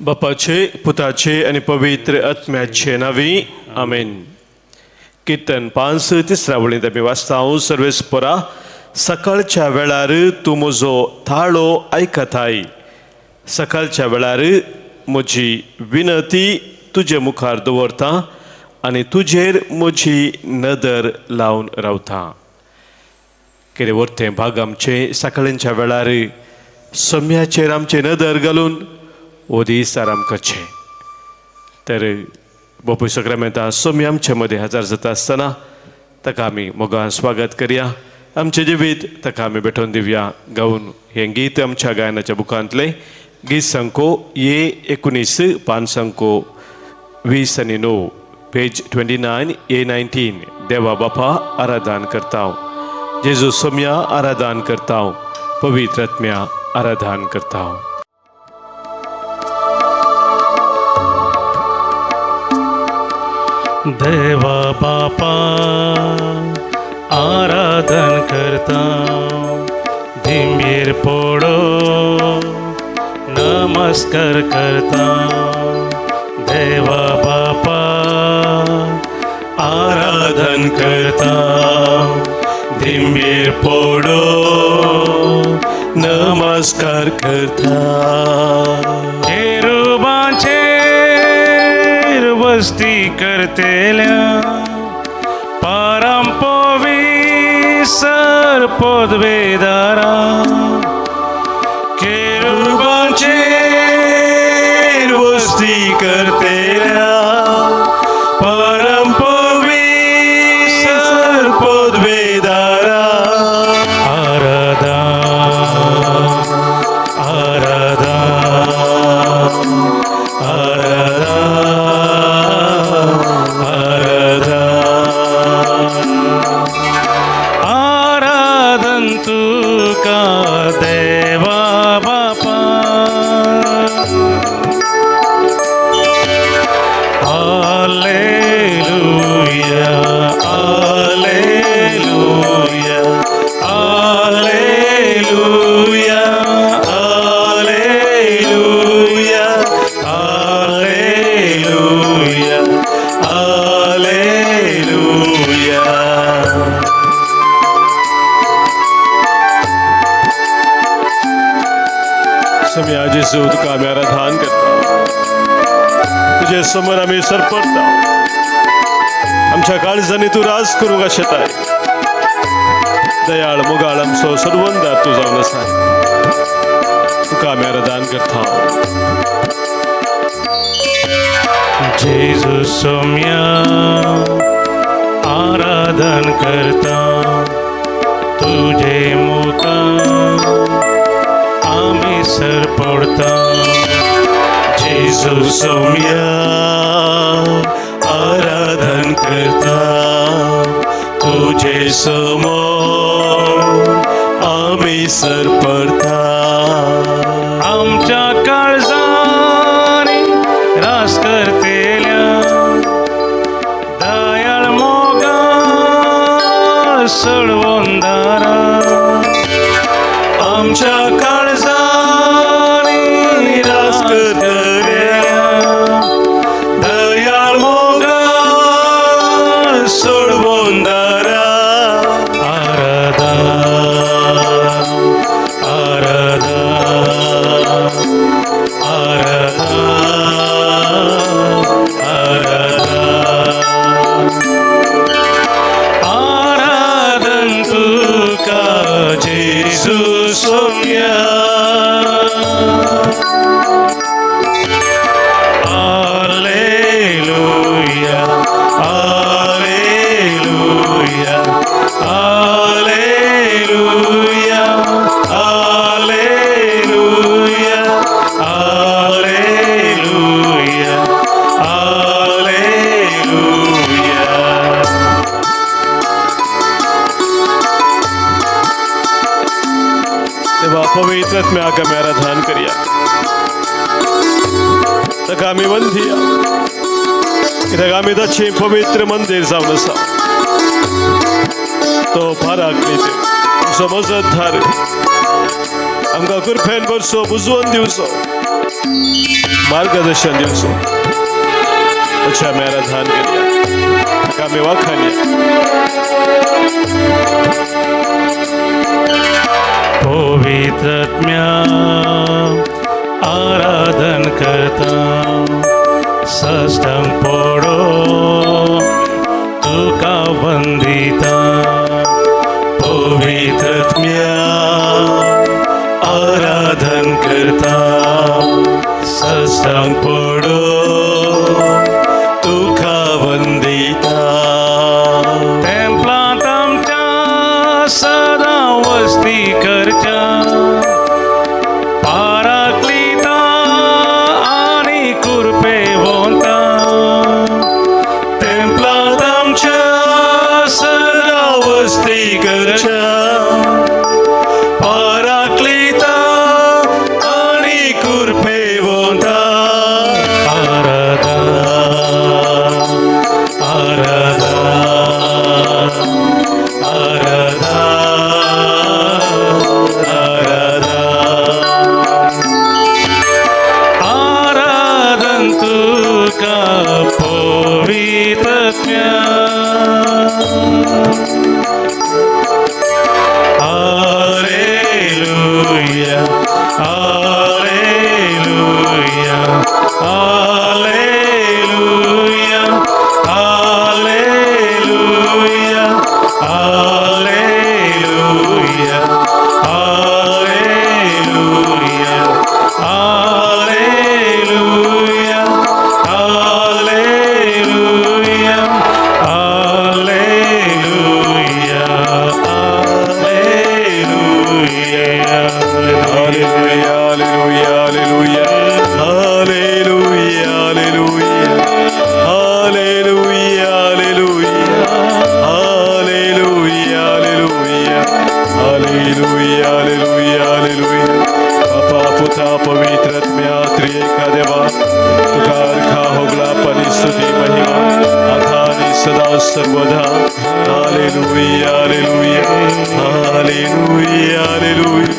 बापाचे, पुताचे आनी पवित्र आत्म्याचे नांवी आमेन. किर्तन 5 तिसऱ्या वळींत आमी वाचता, सर्वेस्परा सकाळच्या वेळार तूं म्हजो थाळो आयकताय, सकाळच्या वेळार म्हजी विनती तुजे मुखार दवरता आनी तुजेर म्हजी नदर लावन रावता. कितें वरतें भाग आमचें सकाळच्या वेळार सम्याचेर आमचें नदर घालून हो दीस आराम करचें. तर बापूय सक्रामेंता सोमी आमचे मदें हजर जाता आसतना ताका आमी मोगान स्वागत करया. आमचें जिवीत ताका आमी भेटोवन दिवया. गावन हें गीत आमच्या गायनाच्या बुकांतलें गीत संको ए 19 पान संको 29, पेज 29 ए 19. देवा बापा आराधन करता, जेजू सोम्या आराधन करता, पवित्र आत्म्या आराधन करता. देवा बापा आराधन करता, दिंबेर पोडो नमस्कार करता. देवा बापा आराधन करता, दिंबेर पोडो नमस्कार करता. केरुबांचेर वस्ती करतेल्या परमपविसर पदवेदारा, केरुबांचेर वस्ती करतेल्या परमपविसर पदवेदारा. आराधन आराधन आराधन आराधन आराधन तुका देवा बापा. Hallelujah hallelujah hallelujah hallelujah hallelujah hallelujah. सोम्या जेजू तुका आमी आराधन करता, तुजे समोर आमी सरपडटा. आमच्या काळजांनी तूं राज करूंक आशेताय. दयाळ मोगाळ आमचो सर्वंदार तूं जावन आसा. तुका आमी आराधन करता. जेजू सोम्या आराधन करता, तुझे मुखा आमी सरपडता. जेजू सोम्या आराधन करता, तुझे समोर आमी सरपडता. आमच्या काळजांनी रास करतेल्या दयाळ मोगाळ सोडवंदारा, आमच्या काळजांनी रास करतल्या दयाळ मोगाळ सोडवंदारा. आराधन आराधन आराधन आराधन आराधन तुका जेजू सोम्या. Hallelujah hallelujah hallelujah hallelujah hallelujah hallelujah. देवा पवित्र आत्म्याक आमी आराधन करया, ताका आमी वंदिया, कित्याक आमी ताचें पवित्र मंदीर जावन आसा. तो फाराकलीत आमचो मजतधार, आमकां कृपेन भरचो, बुजवून दिवचो, मार्गदर्शन दिवचो। अच्छा आमी आराधन करया, ताका आमी वाखाणया। पवित्रात्म्या आराधन करता सष्टम पडो तुका वंदिता। पवित्रात्म्या आराधन करता सष्टम पडो तुका वंदिता। तेंपलांत आमच्या सदां वस्ती करच्या पाराक्लिता आनी कुरपेवंता। तेंपलांत आमच्या सदां वस्ती करच्या पाराक्लिता आनी कुरपेवंता। आराधना आराधना आराधना आराधना आराधन तुका पवित्रात्म्या। Hallelujah hallelujah hallelujah hallelujah hallelujah hallelujah hallelujah hallelujah hallelujah hallelujah. Hallelujah, hallelujah, hallelujah, hallelujah, hallelujah, hallelujah, hallelujah, hallelujah, hallelujah, hallelujah. बापा पुता पवित्र आत्म्या त्रिएका देवा तुका अर्घा होगला पनी स्तुती महिमा आता आणि सदा सर्वदा। Hallelujah, hallelujah, hallelujah, hallelujah,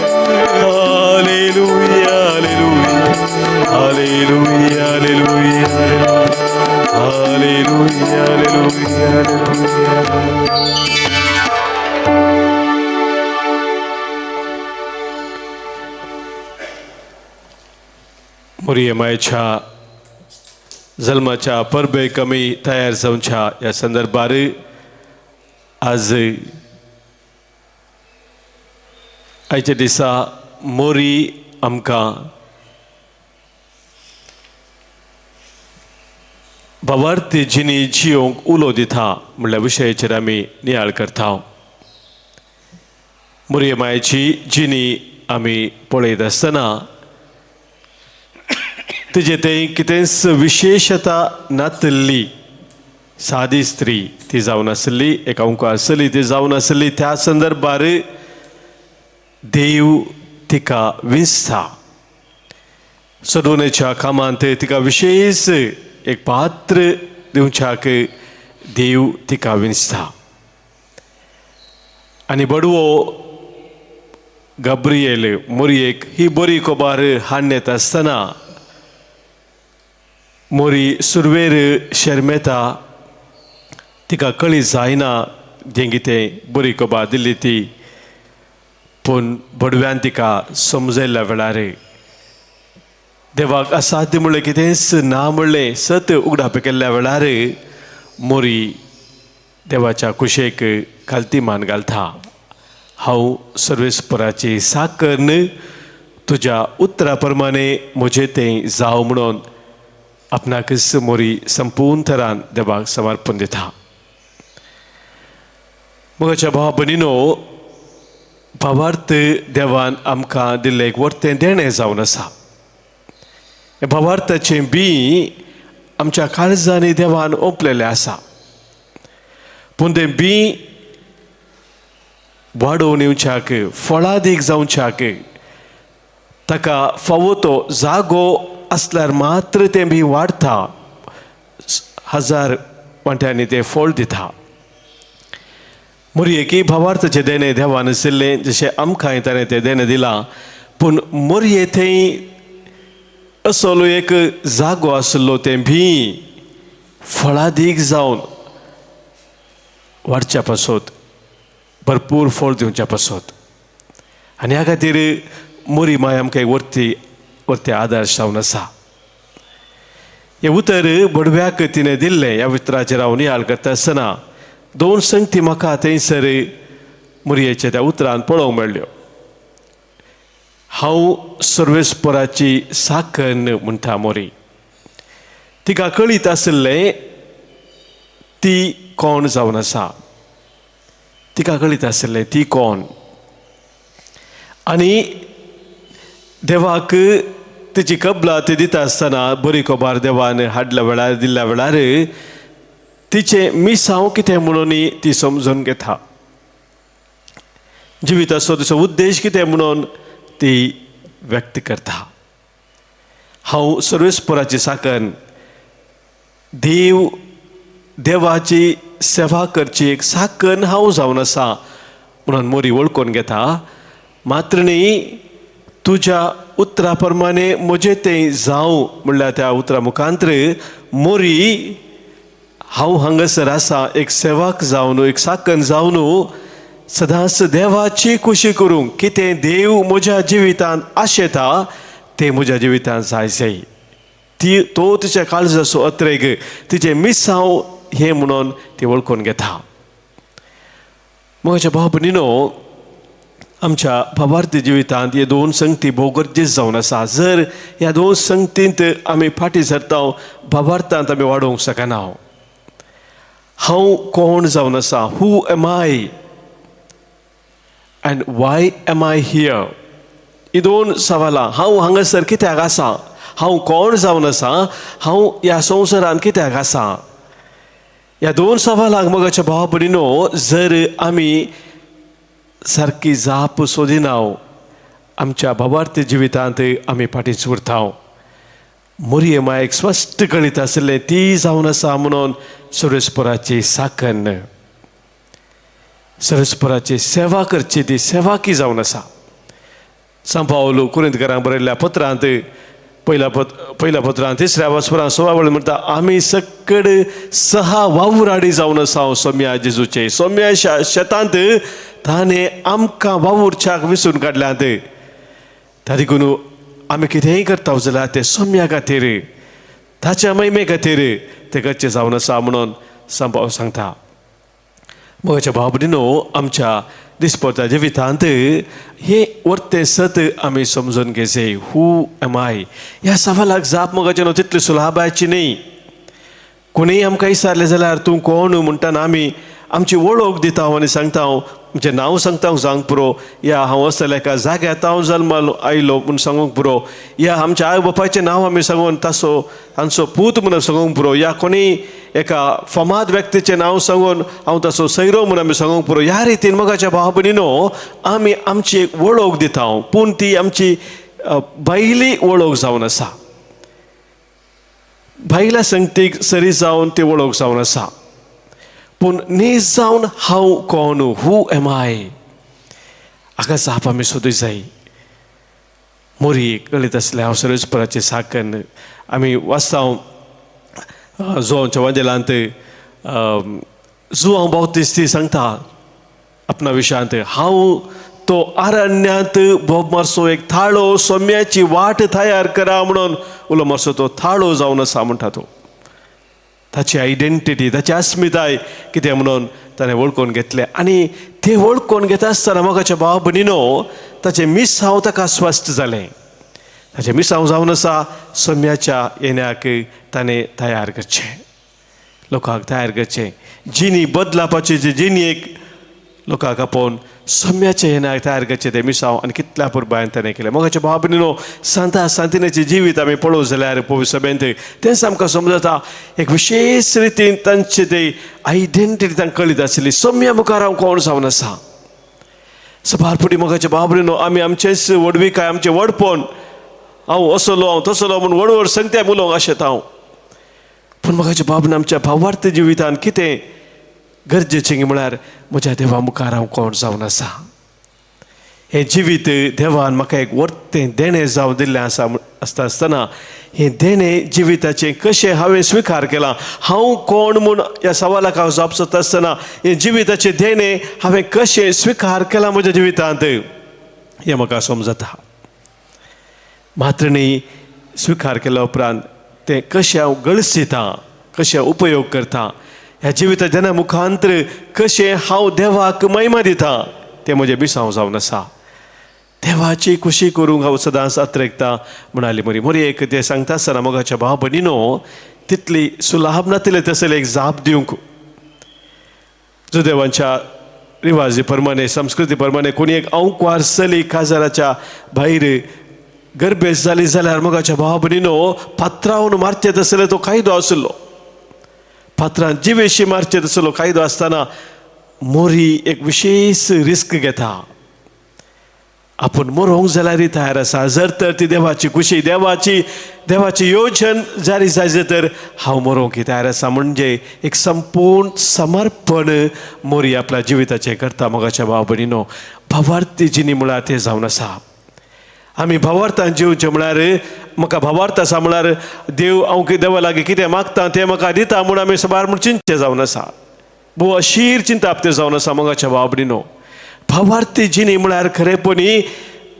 hallelujah, hallelujah, hallelujah, hallelujah, hallelujah, hallelujah. मोरियमायच्या जल्माच्या परबे कमी तयार जावच्या ह्या संदर्भार आज आयच्या दिसा मोरी आमकां भावार्थी जिणी जियोंक उलो दिता म्हणल्या विशयाचेर आमी नियाळ करता। मोरियमायची जिणी आमी पळयत आसतना तिजे तें कितेंच विशेशता नातल्ली सादी स्त्री ती जावन आसली, एक अंक आसली ती जावन आसली। त्या संदर्भार देव तिका विंचता, सदोनेच्या कामांत तिका विशेष एक पात्र दिवच्याक देव तिका विंचता। आनी बडवो गब्रियल मोरयेक ही बरी खबर हाडण्यात आसतना मोरी सुरवेर शर्मेता, तिका कळी जायना जें कितें बरी खबर दिल्ली ती, पूण बडव्यान तिका समजयल्ल्या वेळार देवाक असाध्य म्हणलें कितेंच ना म्हणलें सत उगडाप केल्ल्या वेळार मोरी देवाच्या कुशेक खालती मान घालता। हांव सर्वेस्पराची साकर तुज्या उतरा प्रमाणे म्हजें तें जावं म्हणून आपणाकच मोरी संपूर्ण थरान देवाक समर्पण दिता। मोगाच्या भावा भयणीनो, भावार्थ देवान आमकां दिल्लें एक वर्तें देणें जावन आसा। हें भावार्थाचें बी आमच्या काळजांनी देवान ओंपलेलें आसा, पूण तें बी वाडोवन येवच्याक, फळादीक जावच्याक ताका फावो तो जागो आसल्यार मात्र तें बी वाडटा, हजार वांट्यांनी तें फळ दिता। मोरयेकी भावार्थाचें देणें देवान आशिल्लें, जशें आमकांय ताणें तें देणें दिलां, पूण मोरये थंय असलो एक जागो आसलो तें भी फळादीक जावन वाडच्या पासत, भरपूर फळ दिवच्या पासत. आनी ह्या खातीर मोरी माय आमकां एक वर्ती वर्ती आदर्श जावन आसा. हें उतर बडव्याक तिणें दिल्लें. ह्या उतराचेर हांव नियाळ करता आसतना दोन संगती म्हाका थंयसर मोरयेच्या त्या उतरान पळोवंक मेळ्ळ्यो. हांव सर्वेस्पराची साकन म्हणटा मोरी. तिका कळीत आशिल्लें ती कोण जावन आसा, तिका कळीत आशिल्लें ती कोण. आनी देवाक तिची कबला ती दिता आसतना बरी खबर देवान हाडल्या वेळार दिल्ल्या वेळार तिचें मिसांव कितें म्हणून ती समजून घेता. जिविताचो तिचो उद्देश कितें म्हणून ती व्यक्त करता. हांव सर्वेस्पराची साकन, देव देवाची सेवा करची एक साकन हांव जावन आसा म्हणून मोरी वळखून घेता. मात्र न्ही तुज्या उतरा प्रमाणे म्हजें तें जावं म्हणल्यार त्या उतरा मुखांत्र मोरी हांव हांगासर आसा एक सेवाक जावन एक साकन जावन सदांच देवाची खुशी करूंक कितें देव म्हज्या जिवितांत आशेता तें म्हज्या जिवितांत जाय जाय. ती तो तिच्या काळजाचो अत्रेग तिचें मिसांव हें म्हणून ती वळखून घेता. म्हज्या भाव भयणीनो, आमच्या भावार्थी जिवितांत हे दोन संगती भोव गरजेच जावन आसा. जर ह्या दोन संगतींत आमी फाटीं सरता भावार्थांत आमी वाडोवंक शकना. हांव कोण जावन आसा, who am I and why am I here, ही दोन सवालां. हांव हांगासर कित्याक आसा, हांव कोण जावन आसा, हांव ह्या संवसारांत कित्याक आसा, ह्या दोन सवालांक मोगाच्या भाव भयणीनो जर आमी सारकी जाप सोदिना आमच्या भावार्थी जिवितांत आमी फाटींच उरता. मोरये मायक स्पश्ट कळीत आशिल्लें ती जावन आसा म्हणून सर्वेस्पराची साकन, सर्वेस्पराची सेवा करची ती सेवाकी जावन आसा. सांत पावलू कुरिंतकारांक बरयल्ल्या पत्रांत पयल्या पत्रांत तिसऱ्या वस्परां सोळा म्हणटा, आमी सकड सहा वावुराडी जावन आसा सोम्या जेजूचे. सोम्या शेतांत ताणें आमकां वावुरच्याक विसरून काडल्यात. देखून आमी कितेंय करता जाल्यार तें सोम्या खातीर, ताच्या महिमे खातीर तें करचें जावन आसा म्हणून सांत सांगता. मोगाच्या भाव भयणीनो, आमच्या दिसपट्ट्या जिवितांत हें वर्तें सत आमी समजून घेवचें. हू एम I ह्या सवालाक जाप मोगाच्या न्हू तितली सुलभाची न्ही. कोणीय आमकां विचारलें जाल्यार तूं कोण म्हणटाना आमी आमची वळख दिता आनी सांगता, आमचें नांव सांगता सांग पुरो, या हांव असल्या एका जाग्यार हांव जल्माल आयलो म्हूण सांगूंक पुरो, या आमच्या आवय बापायचें नांव आमी सांगून ताचो तांचो पूत म्हणून सांगूंक पुरो, या कोणीय एका फामाद व्यक्तीचें नांव सांगून हांव ताचो सैरो म्हूण आमी सांगूंक पुरो. ह्या रितीन मोगाच्या भाव भयणीनो आमी आमची एक वळख दिता, पूण ती आमची भायली वळख जावन आसा. भायल्या संगतीक सरी जावन ती वळख जावन आसा. पूण नीज जावन हांव कोण, हू एम I, हाका जाप आमी सोदूंक जाय. मोरी कळीत आसलें हांव सर्वेस्पराचें साकन. आमी वाचता जुवांच्या वादेलांत जुवांव बावतिस्ती सांगता आपणा विशयांत, हांव तो अरण्यांत बोब मारसो एक थाळो सोम्याची वाट तयार करा म्हणून उलो मारसो तो थाळो जावन आसा म्हणटा तो. ताची आयडेंटिटी, ताची अस्मिताय कितें म्हणून ताणें वळखून घेतलें. आनी तें वळखून घेता आसतना मोगाच्या भाव भयणीनो ताचें मिसांव ताका स्वस्थ जालें. ताचें मिसांव जावन आसा सोम्याच्या येण्याक ताणें तयार करचें, लोकांक तयार करचें, जिणी बदलापाची जी जिणी एक लोकांक आपोवन सोम्याच्या येण्याक तयार करचें तें मिसांव आनी कितल्या पुरबायन ताणें केलें. मोगाच्या भाव भयणीनो, सांता सांतिनाचें जिवीत आमी पळोवं जाल्यार पवित्र सभेंत तेंच आमकां समजता. एक विशेश रितीन तांचे ते आयडेंटिटी तांकां कळीत आशिल्ली, सोम्या मुखार हांव कोण जावन आसा. सबार फुडें मोगाच्या भाव भयणीनो आमी आमचेंच व्हडविकाय, आमचें व्हडपण, हांव असलो हांव तसलो म्हूण व्हड व्हड संगत्या उलोवंक आशेता हांव. पूण मोगाच्या भाव भयणीनो आमच्या भावार्थ जिवितान कितें गरजेचें म्हळ्यार म्हज्या देवा मुखार हांव कोण जावन आसा हें जिवीत देवान म्हाका एक वर्तें देणें जावन दिल्लें आसा आसता आसतना हें देणें जिविताचें कशें हांवें स्विकार केलां, हांव कोण म्हूण ह्या सवालाक हांव जाप सोदता आसतना हें जिविताचें देणें हांवें कशें स्विकार केलां म्हज्या जिवितांत हें म्हाका समजता. मात्र न्ही, स्विकार केल्या उपरांत तें कशें हांव गळसितां, कशें उपयोग करता, ह्या जिविता जेन्ना मुखांतर कशें हांव देवाक महिमा दिता तें म्हजें मिसांव जावन आसा. देवाची खुशी करूंक हांव सदांच अत्रेकता म्हणाली मोरी. मोरी एक तें सांगता आसतना मोगाच्या भाव भयणीनो तितली सुलाभ नातिल्लें तसलें एक जाप दिवंक. जुदेवांच्या रिवाजी प्रमाणे, संस्कृती प्रमाणे कोणी एक अंकवार चली काजाराच्या भायर गर्भेस जाली जाल्यार मोगाच्या भाव भयणीनो पात्रावन मारचे तसले तो कायदो आशिल्लो. पात्रान जिवेशी मारचे तसलो कायदो आसतना मोरी एक विशेश रिस्क घेता. आपूण मरोंक जाल्यार तयार आसा, जर तर ती देवाची खुशी, देवाची देवाची योजन जारी जायचे तर हांव मरोंक तयार आसा. म्हणजे एक संपूर्ण समर्पण मोरी आपल्या जिविताचें करता. मोगाच्या भाव भयणीनो, भावार्थी जिणी म्हळ्यार तें जावन आसा. आमी भावार्थान जिवचें म्हळ्यार म्हाका भावार्थ आसा म्हळ्यार देव हांव देवा लागीं कितें मागता तें म्हाका दिता म्हूण आमी सबार म्हूण चिंतचें जावन आसा. भोव अशीर चिंताप तें जावन आसा. मोगाच्या भाव भयणीनो, भावार्थी जिणी म्हळ्यार खरेपणी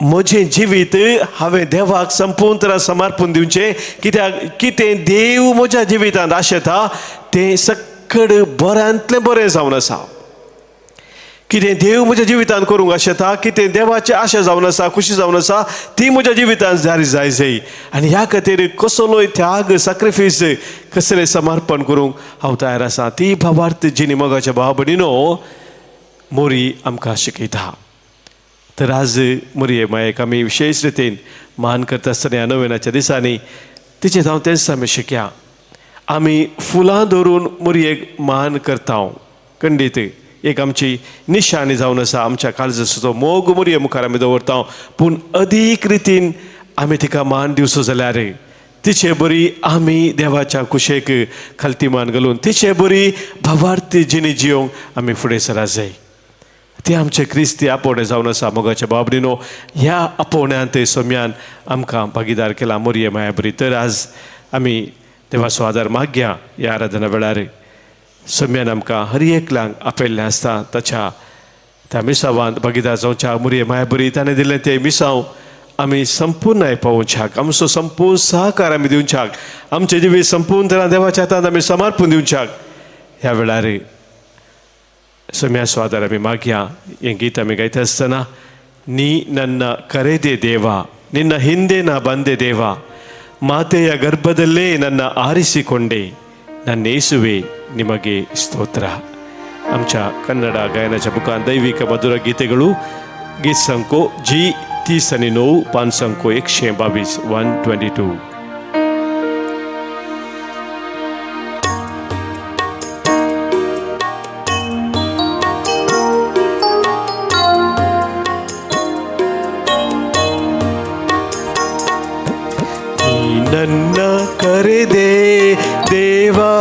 म्हजें जिवीत हांवें देवाक संपूर्ण तरा समर्पण दिवचें, कित्याक कितें देव म्हज्या जिवितांत आशेता तें सक्कड बऱ्यांतलें बरें जावन आसा. कितें देव म्हज्या जिवितांत करूंक आशेता, कितें देवाची आशा जावन आसा, खुशी जावन आसा, ती म्हज्या जिवितांत जारी जाय जाय. आनी ह्या खातीर कसलोय त्याग, सॅक्रिफायस, कसलें समर्पण करूंक हांव तयार आसा. ती भावार्थ जिणी मोगाच्या भाव भयणीनो मोरी आमकां शिकयता. तर आज मोरये मायेक आमी विशेश रितीन मान करता आसतना ह्या नोवेनाच्या दिसांनी तिचें जावं तेंच आमी शिकया. आमी फुलां दवरून मोरयेक मान करता. खंडीत एक आमची निशाणी जावन आसा, आमच्या काळजाचो मोग मोरये मुखार आमी दवरता. पूण अदीक रितीन आमी तिका मान दिवचो जाल्यार तिचे बरी आमी देवाच्या कुशेक खालती मान घालून तिचे बरी भावार्थी जिणी जियोंक आमी फुडें सरा जाय. ते आमचे क्रिस्ती आपोवणें जावन आसा. मोगाच्या बाबडीनो, ह्या आपोवण्यांत सोम्यान आमकां भागीदार केला मोरये माया बरी. तर आज आमी देवाचो आदार मागया. ह्या आराधना वेळार सोम्यान आमकां हर एकल्यांक आपयल्लें आसता ताच्या त्या मिसावांत भागीदार जावच्या. मोरये माया बरी ताणें दिल्लें तें मिसांव आमी संपूर्ण पावोवच्याक, आमचो संपूर्ण सहकार आमी दिवच्याक, आमचें जिवीत संपूर्ण तरा देवाच्या हातांत आमी समर्पण दिवच्याक. ह्या वेळार सोम्याचो आदार आमी मागया. हें गीत आमी गायता आसतना, ನೀ ನನ್ನ ಕರೆದೆ ದೇವ, ನಿನ್ನ ಹಿಂದೆ ನಾ ಬಂದೆ ದೇವ, ಮಾತೆಯ ಗರ್ಭದಲ್ಲೇ ನನ್ನ ಆರಿಸಿಕೊಂಡೆ, ನನ್ನೇಸುವೆ ನಿಮಗೆ ಸ್ತೋತ್ರ. आमच्या कन्नड गायनाच्या बुकान दैविक मधुर गीतेಗಳು गीत संको जी 30 आनी 9, पान संको 122, 122. ನನ್ನ ಕರೆದೆ ದೇವಾ,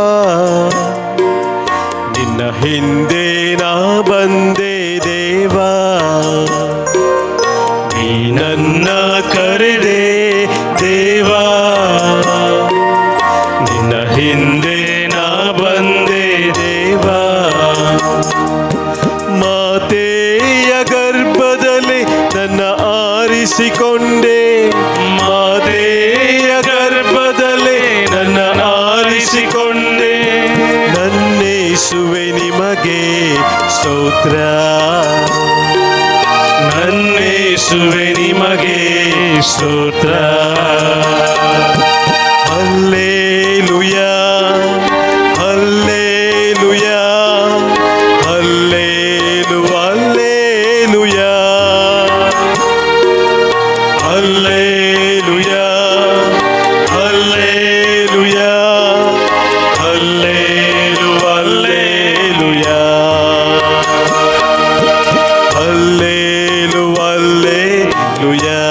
ನಿನ್ನ ಹಿಂದೆ ನಾ ಬಂದೆ ದೇವಾ, ನೀ ನನ್ನ ಕರೆದೆ ದೇವಾ, ನಿನ್ನ ಹಿಂದೆ ನಾ ಬಂದೆ ದೇವಾ, ಮಾತೆಯ ಗರ್ಭದಲ್ಲಿ ನನ್ನ ಆರಿಸಿಕೊಂಡೆ, ಮಾತೆಯ ಗರ್ಭದಲ್ಲಿ ನನ್ನ ಆರಿಸಿಕೊಂಡೆ, ನನ್ನೇಸುವೆ ನಿಮಗೆ ಸ್ತೋತ್ರ, ನನ್ನೇಸುವೆ ನಿಮಗೆ ಸ್ತೋತ್ರ. ಹಲ್ಲೇಲುಯಾ, ಹಲ್ಲೇಲುಯಾ, ಹಲ್ಲೇಲು ಹಲ್ಲೇಲುಯಾ, ಹಲ್ಲೇಲುಯಾ, ಹಲ್ಲೇಲುಯಾ, ಹಲ್ಲೇಲು ಹಲ್ಲೇಲುಯಾ, ಹಲ್ಲೇಲು ಹಲ್ಲೇಲುಯಾ.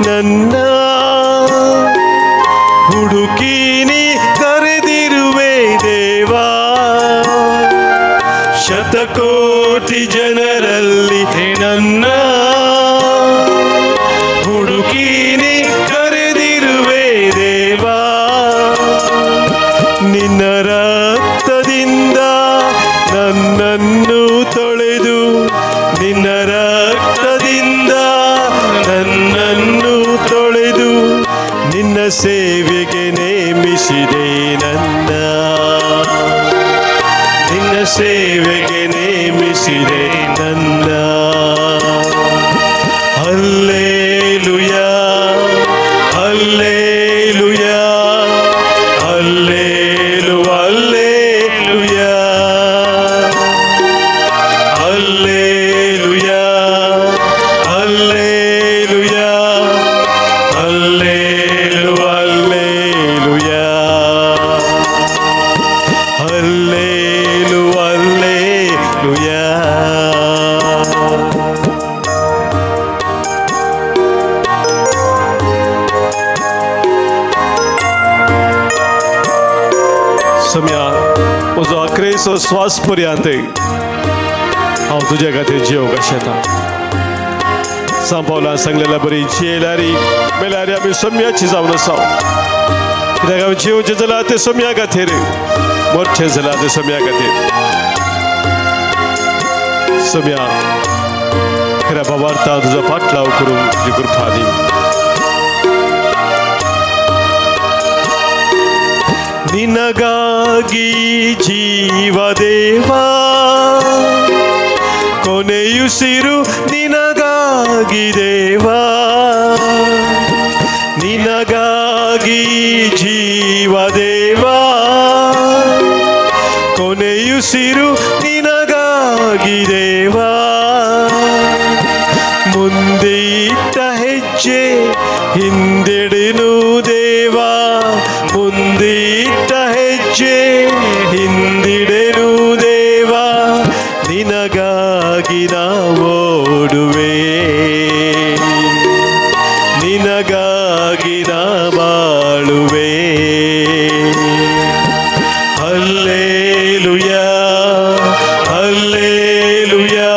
ನನ್ನ ಹುಡುಕಿ ನೀ ಕರೆದಿರುವೆ ದೇವಾ. ಶತಕೋಟಿ ಜನರಲ್ಲಿ ನನ್ನ ಹುಡುಕಿ ನೀ ಕರೆದಿರುವೆ ದೇವಾ. ನಿನ್ನ ರಕ್ತದಿಂದ ನನ್ನನ್ನು ತೊಳೆದು, ನಿನ್ನ ರಕ್ತದಿಂದ ನನ್ನನ್ನು ತೊಳೆದು, ನಿನ್ನ ಸೇವೆಗೆ ನೇಮಿಸಿದೆ ನನ್ನ, ನಿನ್ನ ಸೇವೆಗೆ ನೇಮಿಸಿದೆ ನನ್ನ. ಹಲ್ಲೇಲುಯಾ, ಹಲ್ಲೇಲುಯಾ, ಹಲ್ಲೇಲು, ಹಲ್ಲೇಲುಯಾ, ಹಲ್ಲೇಲುಯಾ, ಹಲ್ಲೇಲುಯಾ, ಹಲ್ಲೇಲು, ಹಲ್ಲೇಲುಯಾ, ಹಲ್ಲೇಲು, ಹಲ್ಲೇಲುಯಾ. सम्या, म्हजो अक्रेचो श्वास पर्यंत हांव तुज्या खातीर जियोंक आशेता. सांव पावलान सांगलेल्या बरी, जियेल्यारी मेल्यारी आमी सम्याची जावन आसा. कित्याक आमी जिवचें जाल्यार तें सम्या खातीर, मरचें जाल्यार तें सम्या खातीर. सम्या, खऱ्या भावार्थान तुजो फाटलाव करूंक तुजी कृपा दी. ನಿನಗಾಗಿ ಜೀವದೇವಾ, ಕೊನೆಯುಸಿರು ನಿನಗಾಗಿ ದೇವಾ. ನಿನಗಾಗಿ ಜೀವದೇವಾ, ಕೊನೆಯುಸಿರು ನಿನಗಾಗಿ ದೇವಾ. ಮುಂದೆ ಇಟ್ಟ ಹೆಜ್ಜೆ ಹಿಂದೆಡೆನು ದೇವಾ, ಮುಂದೆ ಇಟ್ಟ ಹೆಜ್ಜೆ ಹಿಂದಿಡೆನು ದೇವಾ. ನಿನಗಾಗಿ ನಾ ಓಡುವೆ, ನಿನಗಾಗಿ ನಾ ಬಾಳುವೆ. ಹಲ್ಲೇಲುಯಾ, ಹಲ್ಲೇಲುಯಾ,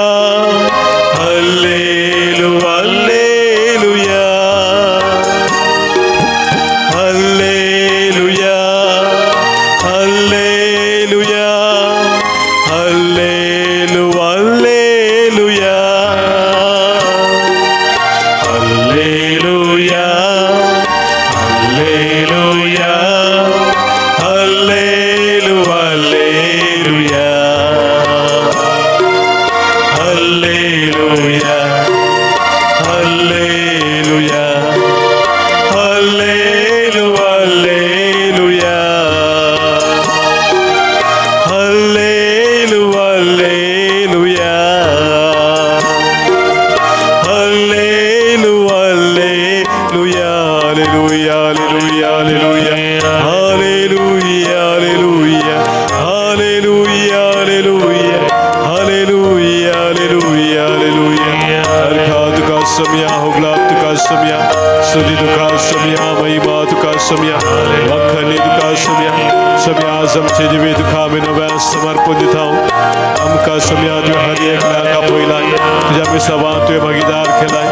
ಹಲ್ಲೇಲು, ಹಲ್ಲೇಲುಯಾ, ಹಲ್ಲೇಲುಯಾ, ಹಲ್ಲೇಲುಯಾ, ಹಲ್ಲೇಲು, ಹಲ್ಲೇಲುಯಾ, ಹಲ್ಲೇಲುಯಾ, ಹಲ್ಲೇಲುಯಾ, ಹಲ್ಲೇಲು, ಹಲ್ಲೇಲುಯಾ, ಹಲ್ಲೇಲುಯಾ, ಹಲ್ಲೇಲುಯಾ, ಹಲ್ಲೇಲು, ಹಲ್ಲೇಲುಯಾ, ಹಲ್ಲೇಲು, ಹಲ್ಲೇಲುಯಾ, ಹಲ್ಲೇಲು, hallelujah, hallelujah, hallelujah, hallelujah, hallelujah, hallelujah, hallelujah, hallelujah, hallelujah. अरखा तुका सम्या, होगलाप तुका सम्या, स्तुति तुका सम्या, महिमा तुका सम्या, वखणी तुका सम्या. सम्या, आज आमचे जिवीत तुका आमी नव्यान समर्पण दिता. आमकां सम्या तुवें हर एकल्याक आपयलाय, तुज्या मिसावान तुवें भागीदार केलाय.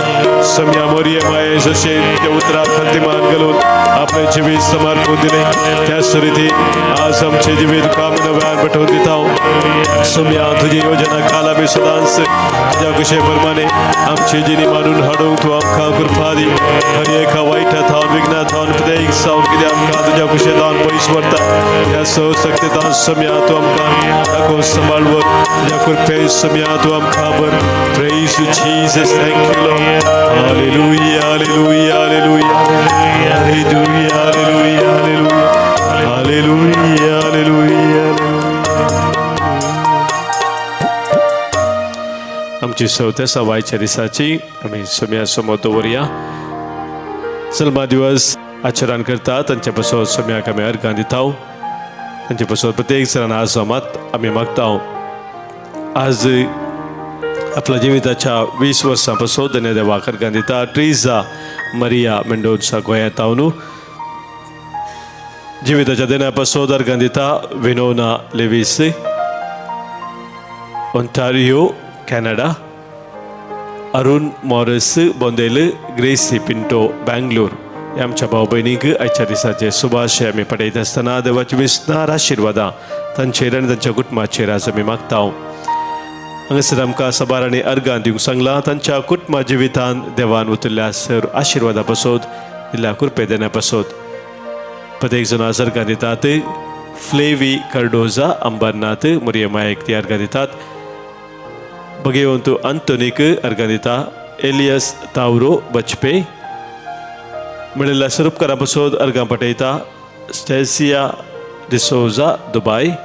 सम्या, मोरये माये जशें त्या उतराक खंतीमान घालून आपलें जिवीत समर्पण दिलें, त्याच रिती आज आमचें जिवीत तुका आमी नव्यान पेटोवन दिता. सम्या, तुजी योजना काल आमी सदांच तुज्या कुशे प्रमाणे आमची जिणी मानून हाडूंक तूं आमकां कृपा दी. हर एका वायटा थावन, विघ्ना थावन, प्रत्येक सावन कितें आमकां तुज्या कुशे थावन पयस व्हरता, ह्या सशक्तता सम्या तूं आमकां दाखोवन सांबाळ व्हर. तुज्या कृपे सम्या तूं आमकां भर. Praise you, Jesus. Thank you, Lord. Hallelujah, hallelujah, hallelujah, hallelujah, hallelujah, hallelujah, hallelujah, hallelujah. आमची सवत्या सवायच्या दिसाची आमी सम्या समोर दवरया. सलमा दिवस आचरण करता तांचे पासत सम्याक आमी अर्घां दिता. तांचे पासत प्रत्येक जाणान आज मात आमी मागता. आज आपल्या जिविताच्या 20 वर्सां पासून धन्य देवाक अर्घां दिता. ट्रिजा मरिया मेंडोन्सा गोंयांत तावनू जिविताच्या देण्या पासत अर्गां दिता Winona Lewis Ontario Canada Arun Morris Bondel Gracy Pinto Bangalore ह्या आमच्या भाव भयणींक आयच्या दिसाचे सुभाशय आमी पडयत आसतना देवाची विस्नार आशिर्वादां तांचेर आनी तांच्या कुटुंबाचेर आज आमी मागता. हांगासर आमकां साबार आनी अर्गां दिवंक सांगलां तांच्या कुटुंबा जिवितान देवान उतरल्या सर आशिर्वादा पासत दिल्या कृपे देण्या पासत. प्रत्येक जाण आज अर्गां दितात फ्लेवी कर्डोजा अंबरनाथ मुरियमायक ती अर्गां दितात. भगेवंत अंतोनीक अर्गां दिता एलियस तावरो बचपे मेळिल्ल्या स्वरूपकारा पासत अर्गां पठयता Stacia D'Souza Dubai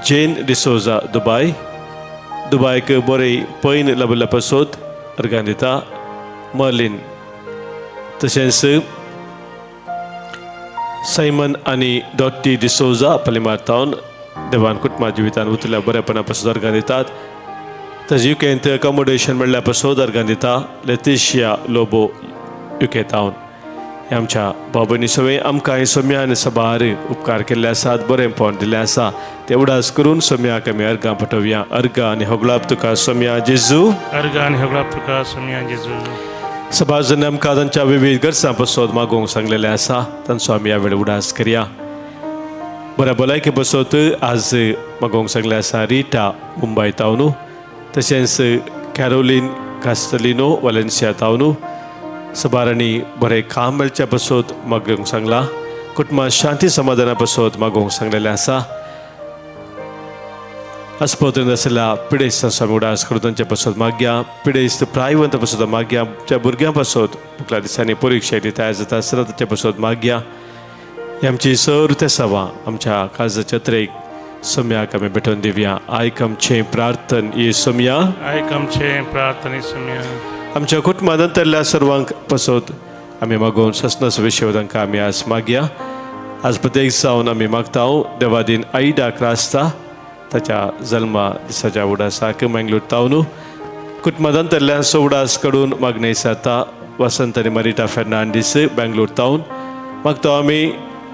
Jane D'Souza Dubai दुबायक बरें पैन लाबिल्ल्या पासत अर्गां दिता मर्लिन. तशेंच सायमन आनी डॉटी डिसोजा पलिमार तावन देवान कुटुंबा जिवितान उतरल्या बरेपणा पासत अर्गां दितात. तशें युकेंत अकोमोडेशन मेळ्ळ्या पासत अर्गां दिता लेतिशिया लोबो युके तावन. आमच्या बाबांनी सगळें आमकां हे सोम्यान सबार उपकार केल्ले आसात बरेंपण दिल्लें आसा ते उडास करून सोम्याक आमी अर्गां पठोवया. अर्गां आनी होगळाप तुका सोम्या जेजू. अर्गां आनी होगळाप तुका सोम्या जेजू. सभाजन आमकां तांच्या विविध गरजां पासत मागोवंक सांगलेलें आसा तांचो आमी ह्या वेळ उडास करया. बऱ्या भलायके पासत आज मागोवंक सांगलें आसा रिटा मुंबय तावनू तशेंच कॅरोलीन कास्तलिनो वालेन्सिया तावनू सबारांनी बरें काम मेळच्या पासत मागोवंक सांगलां. कुटुंबां शांती समाधाना पासत मागोवंक सांगलेलें आसा. आस्पत्रेंत आशिल्ल्या पिडेस्तांचो आमी उडास करून तांच्या पासत मागया. पिडेस्त प्रायवंत पासत मागया. आमच्या भुरग्यां पासत मुखल्या दिसांनी परिक्षा तयार जाता आसतना तांच्या पासत मागया. ही आमची सर तेसावां आमच्या काळजाच्या त्रेक सोम्याक आमी भेटोवन दिवया. आयक आमचें प्रार्थन ये सोम्या. आयक आमचें प्रार्थने सोम्या. आमच्या कुटुंबा नंतरल्या सर्वांक पासत आमी मागोवन ससनाचो विशय तांकां आमी आज मागया. आज प्रत्येक जावन आमी मागता देवादीन आयडा क्रास्ता ताच्या जल्मा दिसाच्या उडासाक मँगलोर तावनू कुटुंबा नंतरल्या उडास कडून मागणें जाता वसंत आनी मरिटा फेर्नांडीस बेंगलोर तावन मागता आमी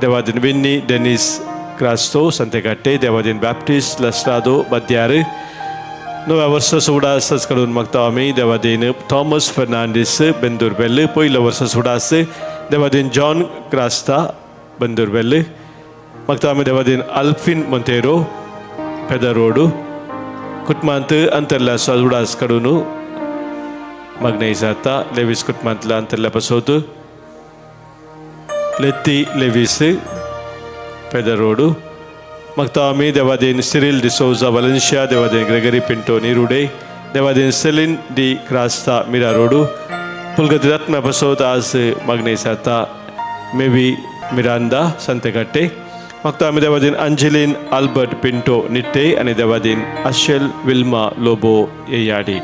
देवादीन विन्नी डेनीस क्रास्तो संतेकाट्टे देवादीन बॅप्टिस्ट लस्रादो बद्यार नव्या वर्सा उडास कडून मागता आमी देवादीन थॉमस फेर्नांडीस बेंदूरबेल पयलो वर्सा उडास देवादीन जॉन क्रास्ता बेंदूरबेल मागता आमी देवादीन अल्फिन मोंतेरो पेदर रोडू कुटुंबांत अंतरल्या उडास कडून मागणें जाता लेवीस कुटुंबांतल्या अंतरल्या पासत लेत्ती लेवीस पेदर रोडू मागता आमी देवादीन सिरील डिसोजा वलेन्शिया देवादीन ग्रेगरी पिंटो निरुडे देवादीन सेलीन डी क्रास्ता मिरा रोडू पुलगती रत्ना पासत आज मागणें जाता मेवी मिरांदा संतेकाट्टे मागता आमी देवादीन अंजलीन आल्बर्ट पिंटो निट्टे आनी देवादीन आशेल विल्मा लोबो येयाडी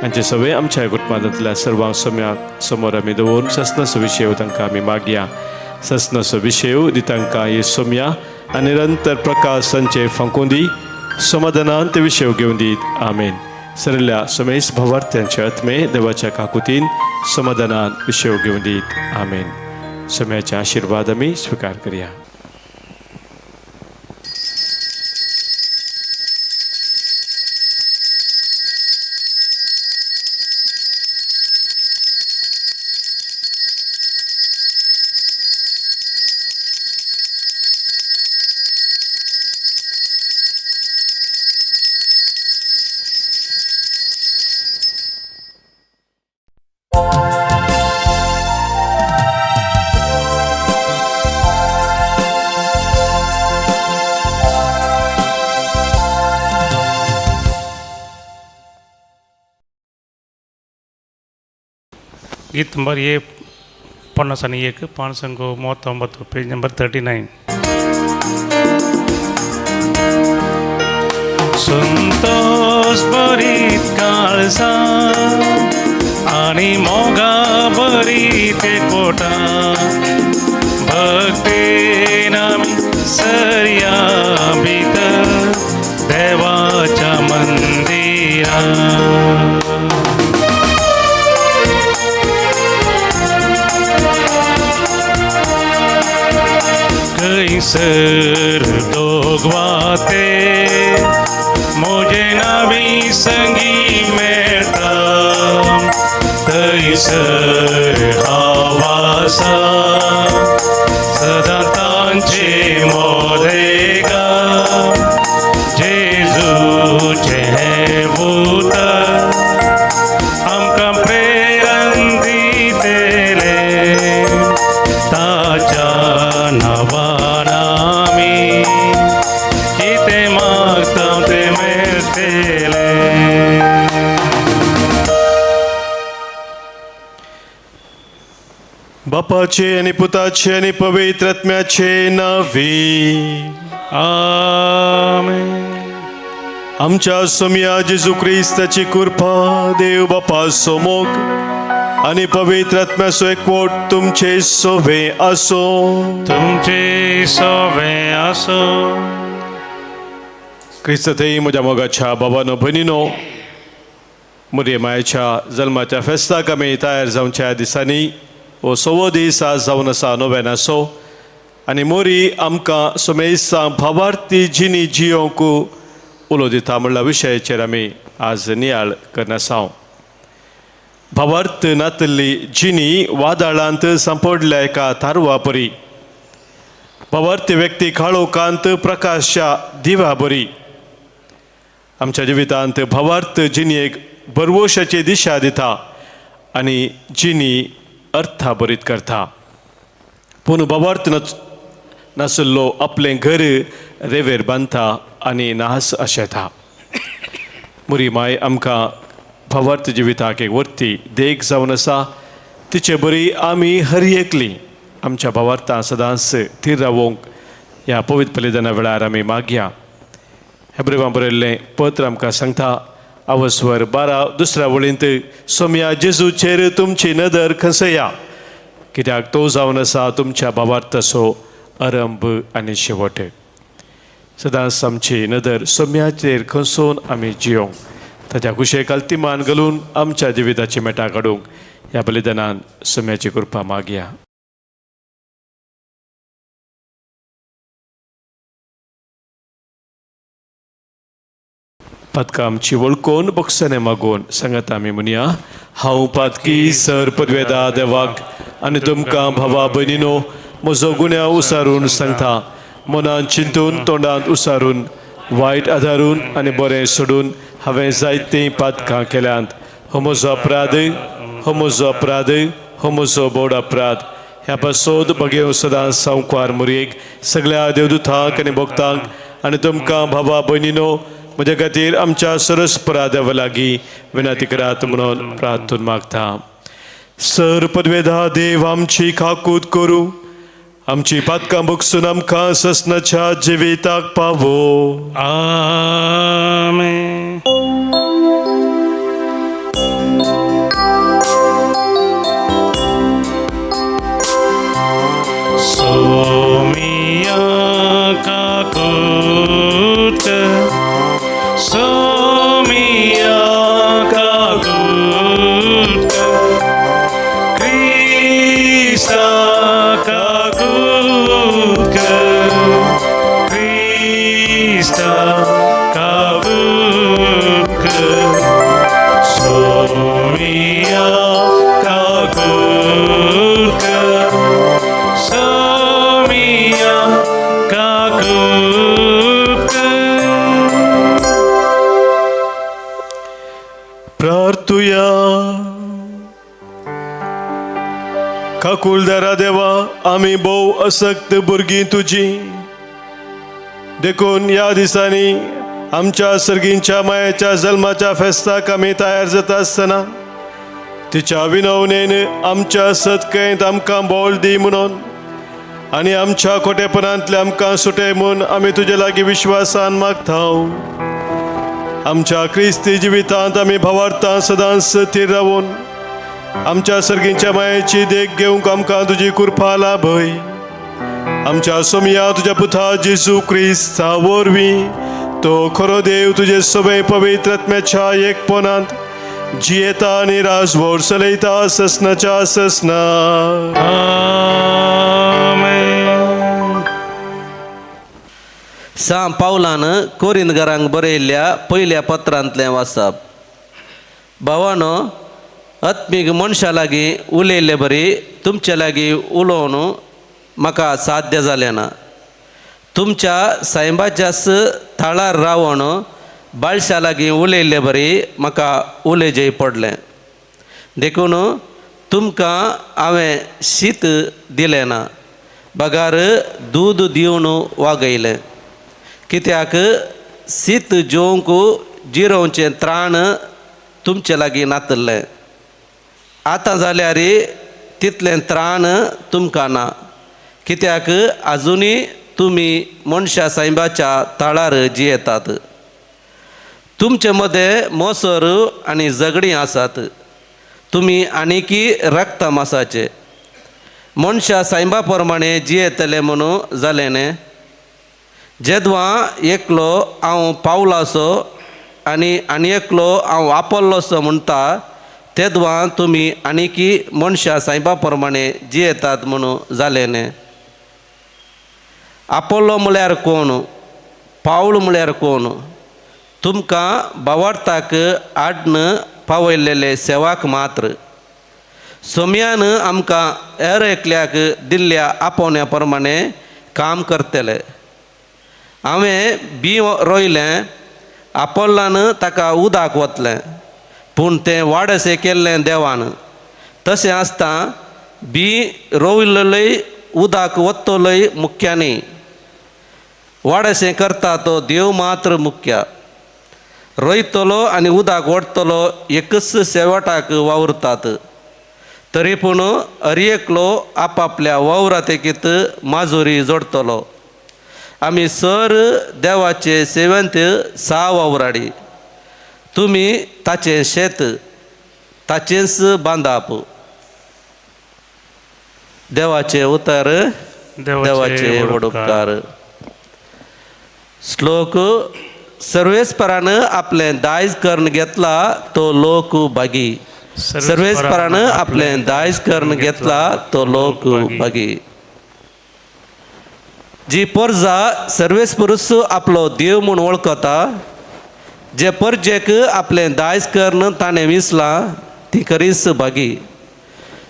हांचे सगळे आमच्या कुटुंबांतल्या सर्वांक सम्याक समोर आमी दवरून ससनाचो विशय तांकां आमी मागया. ससनाचो विशय दी तांकां हे सोम्या आनी निरंतर प्रकाश तांचे फांकून दी समाधानान ते विशय घेवन दीत. आमेन. सरल्या समेस भवार्थ्यांचे आत्मे देवाच्या काकुतीन समाधानान विशय घेवन दीत. आमेन. सम्याचे आशिर्वाद आमी स्विकार करया. गीत number A 51 पानसंगो 39 page number 39. Santosh भरीत काळजा आनी मोगा भरीत एकवटा भक्तेन आमी सरया भितर देवाच्या मंदिरा. थंयसर दोगवाते म्हजे नावी संगी मेळटा थंयसर हांव आसा सदां तांचे मोदेगा जेजूचें हें उतर आमकां प्रेरण दितलें ताच्या नांवान आमी कितें मागता तें मेळटलें. बापाचे आनी पुताचे आनी पवित्र आत्म्याचे नांवी. आमेन. आमच्या सोमया जेजू क्रिस्ताची कृपा, देव बापाचो मोग आनी पवित्र आत्म्याचो एकवट तुमचे सोवे आसूं. तुमचे सोवे आसूं. क्रिस्त थंय म्हज्या मोगाच्या बाबानो भयणीनो, मुरये मायेच्या जल्माच्या फेस्ताक आमी तयार जावच्या दिसांनी हो सवो दीस आज जावन आसा नोवेनाचो आनी मोरी आमकां सोमेस्तां भावार्थी जिणी जियोंक उलो दिता म्हणल्या विशयाचेर आमी आज नियाळ करना आसा. भावार्थ नातल्ली जिणी वादळांत सांपडल्या एका तारवा परी, भावार्थी व्यक्ती काळोखांत प्रकाशच्या दिव्या बरी. आमच्या जिवितांत भावार्थ जिणेक बरवशाची दिशा दिता आनी जिणी अर्थाभरीत करता. पूण भावार्थ नाशिल्लो आपलें घर रेवेर बांदता आनी नास आशेता. मुरी माय आमकां भावार्थ जिविताक एक वर्ती देख जावन आसा. तिचे बरी आमी हर एकली आमच्या भावार्थां सदांच थीर रावोंक ह्या पवित्र बलिदाना वेळार आमी मागया. हेब्रेवां बरयल्लें पत्र आमकां सांगता, आवस्वर 12 दुसऱ्या वळींत, सोमया जेजूचेर तुमची नदर खसया, कित्याक तो जावन आसा तुमच्या भावार्थाचो आरंभ आनी शेवट. सदांच आमची नदर सोम्याचेर खंसोवन आमी जियोंक, ताच्या कुशेक अल्तिमान घालून आमच्या जिविताची मेटां काडूंक ह्या बलिदानान सोम्याची कृपा मागया. पातकां आमची वळखून बक्षाने मागून सांगता आमी म्हणया, हांव पातकी सर पदवेदा देवाक आनी तुमकां भावा भयणीनो म्हजो गुन्यांव उसारून सांगता. मनान चिंतून, तोंडांत उसारून, वायट आदारून आनी बरें सोडून हांवें जायतीं पातकां केल्यांत. हो म्हजो अपराध, हो म्हजो अपराध, हो म्हजो बोड अपराध. ह्या पासोद बगेव सदां संवकार मुरयेक सगळ्या देवदूतांक आनी भक्तांक आनी तुमकां भावा भयणीनो म्हज्या खातीर आमच्या सरस्परा देवा लागीं विनंती करात म्हणून प्रार्थून मागता. सर पदवेदा देव आमची खाकूत करूं, आमची पातकां बगसून आमकां ससनाच्या जिविताक पावो. आमेन. सोमिया काकूत, सोमिया काकूत, क्रिस्ता काकूत, क्रिस्ता काकूत, सोमिया काकूत, सोमिया काकूत. प्रार्थुया. काकुलदारा देवा, आमी भोव असक्त भुरगीं तुजी, देखून ह्या दिसांनी आमच्या सर्गींच्या मायेच्या जल्माच्या फेस्ताक आमी तयार जाता आसतना तिच्या विनवणेन आमच्या सदकयेंत आमकां बोल दी म्हणून आनी आमच्या खोटेपणांतले आमकां सुटय म्हूण आमी तुजे लागीं विश्वासान मागता. आमच्या क्रिस्ती जिवितांत आमी भावार्थां सदांच थीर रावून आमच्या सर्गींच्या मायेची देख घेवंक आमकां तुजी कृपा लाभय. आमच्या सोमया तुज्या पुता जेजू क्रिस्ता वरवीं तो खरो देव तुजे सगळे पवित्र आत्म्याच्या एकपणांत जियेता आनी राजवट चलयता ससनाच्या ससना. आमेन. सां पावलान कोरिंदगरांक बरयल्ल्या पयल्या पत्रांतलें वाचप. भावानो, आत्मीक मनशा लागीं उलयल्ले बरी तुमचे लागीं उलोवन म्हाका साध्य जालें ना. तुमच्या सायबाच्याच थळार रावन बाळशा लागीं उलयल्ले बरी म्हाका उलयचें पडलें. देखून तुमकां हांवें शीत दिलें ना, बगार दूद दिवन वागयलें. कित्याक शीत जेवंक जिरोवचें त्राण तुमचे लागीं नातिल्लें. आतां जाल्यार तितलें त्राण तुमकां ना, कित्याक आजुनूय तुमी मनशा सायबाच्या तळार जियेतात. तुमचे मदें मोसर आनी झगडीं आसात. तुमी आनीकी रक्ता मासाचे मनशा सायबा प्रमाणे जियेतले म्हणून जालें न्ही. जेदवां एकलो हांव पावलासो आनी आनी एकलो हांव वापरलोसो म्हणटा, तेदवां तुमी आनीकी मनशां सायबा प्रमाणे जियेतात म्हणून जालें न्ही. आपोलो म्हळ्यार कोण, पावल म्हळ्यार कोण? तुमकां बावार्थाक आड्न पावयल्लेले सेवाक मात्र. सोम्यान आमकां हेर एकल्याक दिल्ल्या आपोवण्या प्रमाणे काम करतले. हांवें बी रोयलें, आपोलान ताका उदक वतलें, पूण तें वाडसें केल्लें देवान. तशें आसता बी रोयलेलय उदक वतलोय मुख्य न्ही, वाडसें करता तो देव मात्र मुख्य. रोयतलो आनी उदक ओडटलो एकच शेवटाक वावुरतात. तरी पूण हर एकलो आपापल्या वावरातेकीत माजुरी जोडटलो. आमी सर देवाचे सेवेंत सा वावराडी, तुमी ताचें शेत, ताचेंच बांदाप. देवाचें उतर, देवाचे व्हड उपकार. श्लोक. सर्वेस्परान आपलें दायज करून घेतला तो लोक भागी. सर्वेस्परान आपलें दायज करून घेतला तो लोक भागी. जी परजा सर्वेस्परूच आपलो देव म्हूण वळखता, जे परजेक आपलें दायज करून ताणें विसलां ती खरीच भागी.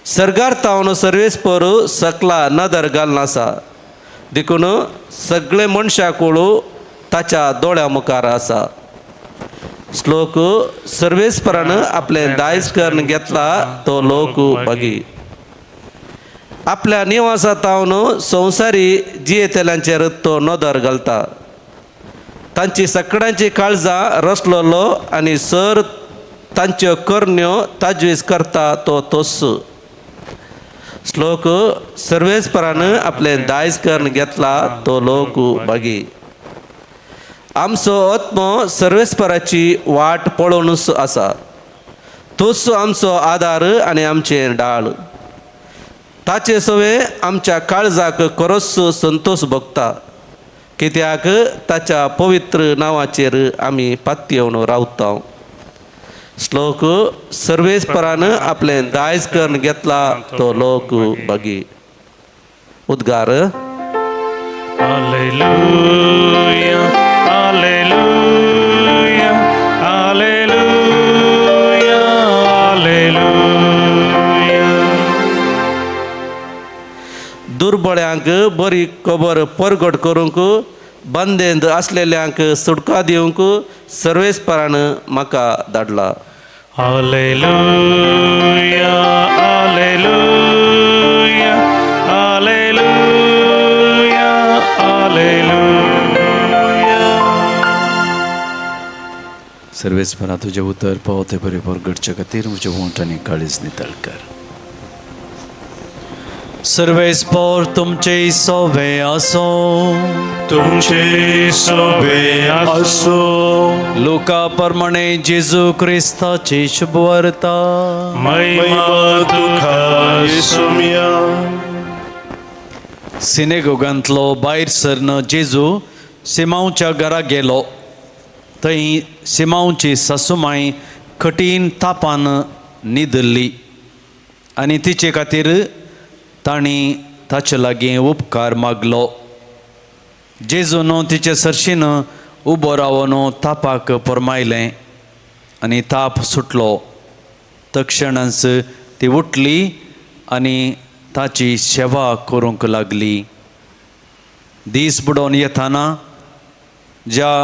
सर्गार तावन सर्वेस्पर सकला नदर घालून आसा, देखून सगळे मनशां कोळू ताच्या दोळ्या मुखार आसा. श्लोक. सर्वेस्परान आपलें दायज करून घेतला तो लोक भागी. आपल्या निवासा तावन संवसारी जियेतल्यांचेर तो नदर घालता. तांची सगळ्यांची काळजां रसलोलो आनी सर तांच्यो करण्यो ताजवीज करता तो तोस. श्लोक. सर्वेस्परान आपलें दायज करून घेतला तो लोक भागी. आमचो आत्मो सर्वेस्पराची वाट पळोवनूच आसा. तोच आमचो आदार आनी आमचें डाळ. ताचे सवे आमच्या काळजाक खरोच संतोश भोगता, कित्याक ताच्या पवित्र नांवाचेर आमी पातयेवन रावता. श्लोक. सर्वेस्परान आपलें दायज करून घेतला तो लोक भागी. उद्गार. Hallelujah, hallelujah, hallelujah, hallelujah. दुर्बळ्यांक बरी खबर परगट करूंक, बंदेंत आसलेल्यांक सुटका दिवंक सर्वेस्परान म्हाका धाडला. Hallelujah, hallelujah, hallelujah, hallelujah. सर्वेस्परा तुजें उतर पावो ते बरें परगटचे खातीर म्हज्या वोंठ आनी काळीज नितळ कर. सर्वेस्पर तुमचे सोबे आसो. तुमचे सोबे आसो. लोका प्रमाणे जेजू क्रिस्ताची शुभवार्ता. महिमा तुका येसुमिया. सिनेगोगांतलो भायर सरन जेजू सिमांवच्या घरा गेलो. थंय सिमांवची सासुमाय कठीण तापान न्हिदल्ली आनी तिचे खातीर तांणी ताचे लागीं उपकार मागलो. जेजून तिचे सरशीन उबो रावन तापाक परमायलें आनी ताप सुटलो. तक्षणच ती उठली आनी ताची सेवा करूंक लागली. दीस बुडोवन येताना ज्या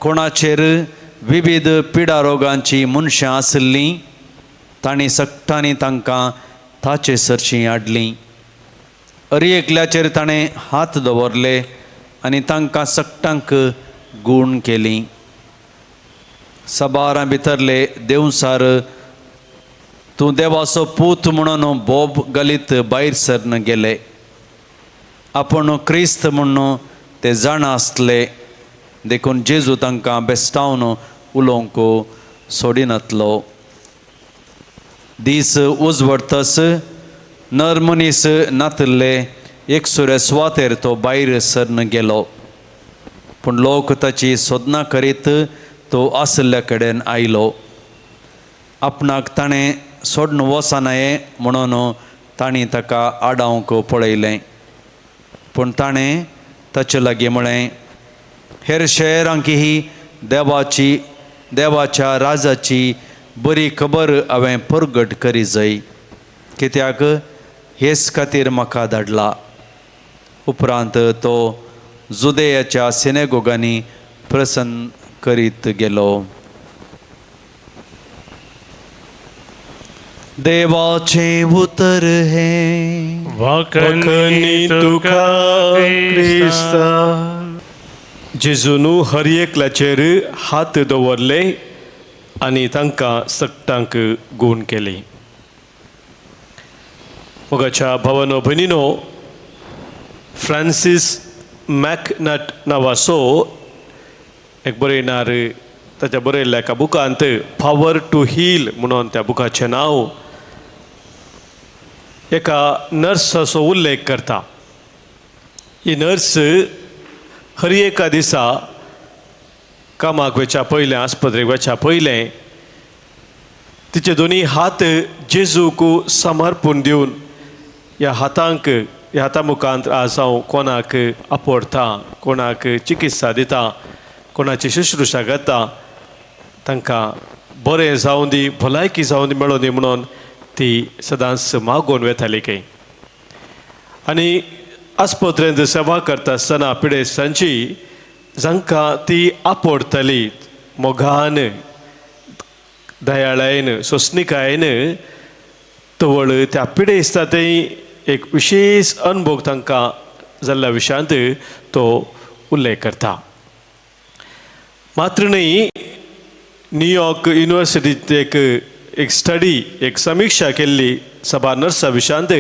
कोणाचेर विविध पिडा रोगांची मनशां आशिल्लीं तांणी सगटांनी तांकां ताचे सरशीं हाडलीं. अरी एकल्याचेर ताणें हात दवरले आनी तांकां सगटांक गूण केली. सबारां भितरले देवसार तूं देवाचो पूत म्हणून बोब गलीत भायर सरन गेले. आपूण क्रिस्त म्हणून ते जाणा आसले देखून जेजू तांकां बेस्टावन उलोवंक सोडिनातलो. दीस उजवडतस नर मनीस नातिल्ले एकसुरे सुवातेर तो भायर सरन गेलो. पूण लोक ताची सोदनां करीत तो आशिल्ल्या कडेन आयलो. आपणाक ताणें सोडून वचनाये म्हणून तांणी ताका आडावंक पळयलें. पूण ताणें ताचे लागीं म्हळें, हेर शहरांकीही देवाची देवाच्या राजाची बरी खबर हांवें परगट करी जाय, कित्याक हेच खातीर म्हाका धाडला. उपरांत तो जुदेयाच्या सिनेगोगांनी प्रसन्न करीत गेलो. देवाचें उतर हें. वखनी तुका क्रिस्ता. जेजून हर एकल्याचेर हात दवरले आनी तांकां सगटांक गूण केली. मोगाच्या भावानो भयणीनो, फ्रांसीस मॅकनट नांवाचो एक बरयणार ताच्या बरयल्ल्या एका बुकांत पावर टू हील म्हणून त्या बुकाचें नांव एका नर्साचो उल्लेख करता. ही नर्स हर एका दिसा कामाक वचच्या पयलें, आस्पत्रेक वचच्या पयलें तिचे दोनी हात जेजूक समर्पण दिवन ह्या हातांक ह्या हाता मुखांत आज हांव कोणाक आपोडटा, कोणाक चिकित्सा दिता, कोणाची शुश्रूषा करता, तांकां बरें जावं दी, भलायकी जावं दी, मेळों दी म्हणून ती सदांच मागोवन वेताली खंय. आनी आस्पत्रेंत सेवा करता आसतना पिडेस्तांची जांकां ती आपोडटली मोगान, दयाळायेन, सोंसणिकायेन, तवळ त्या पिडेस्ता थंय एक विशेश अनुभव तांकां जाल्ल्या विशयांत तो उल्लेख करता. मात्र न्हय, न्यूयॉर्क युनिवर्सिटींत एक एक स्टडी, एक समिक्षा केल्ली सभा नर्सां विशयांत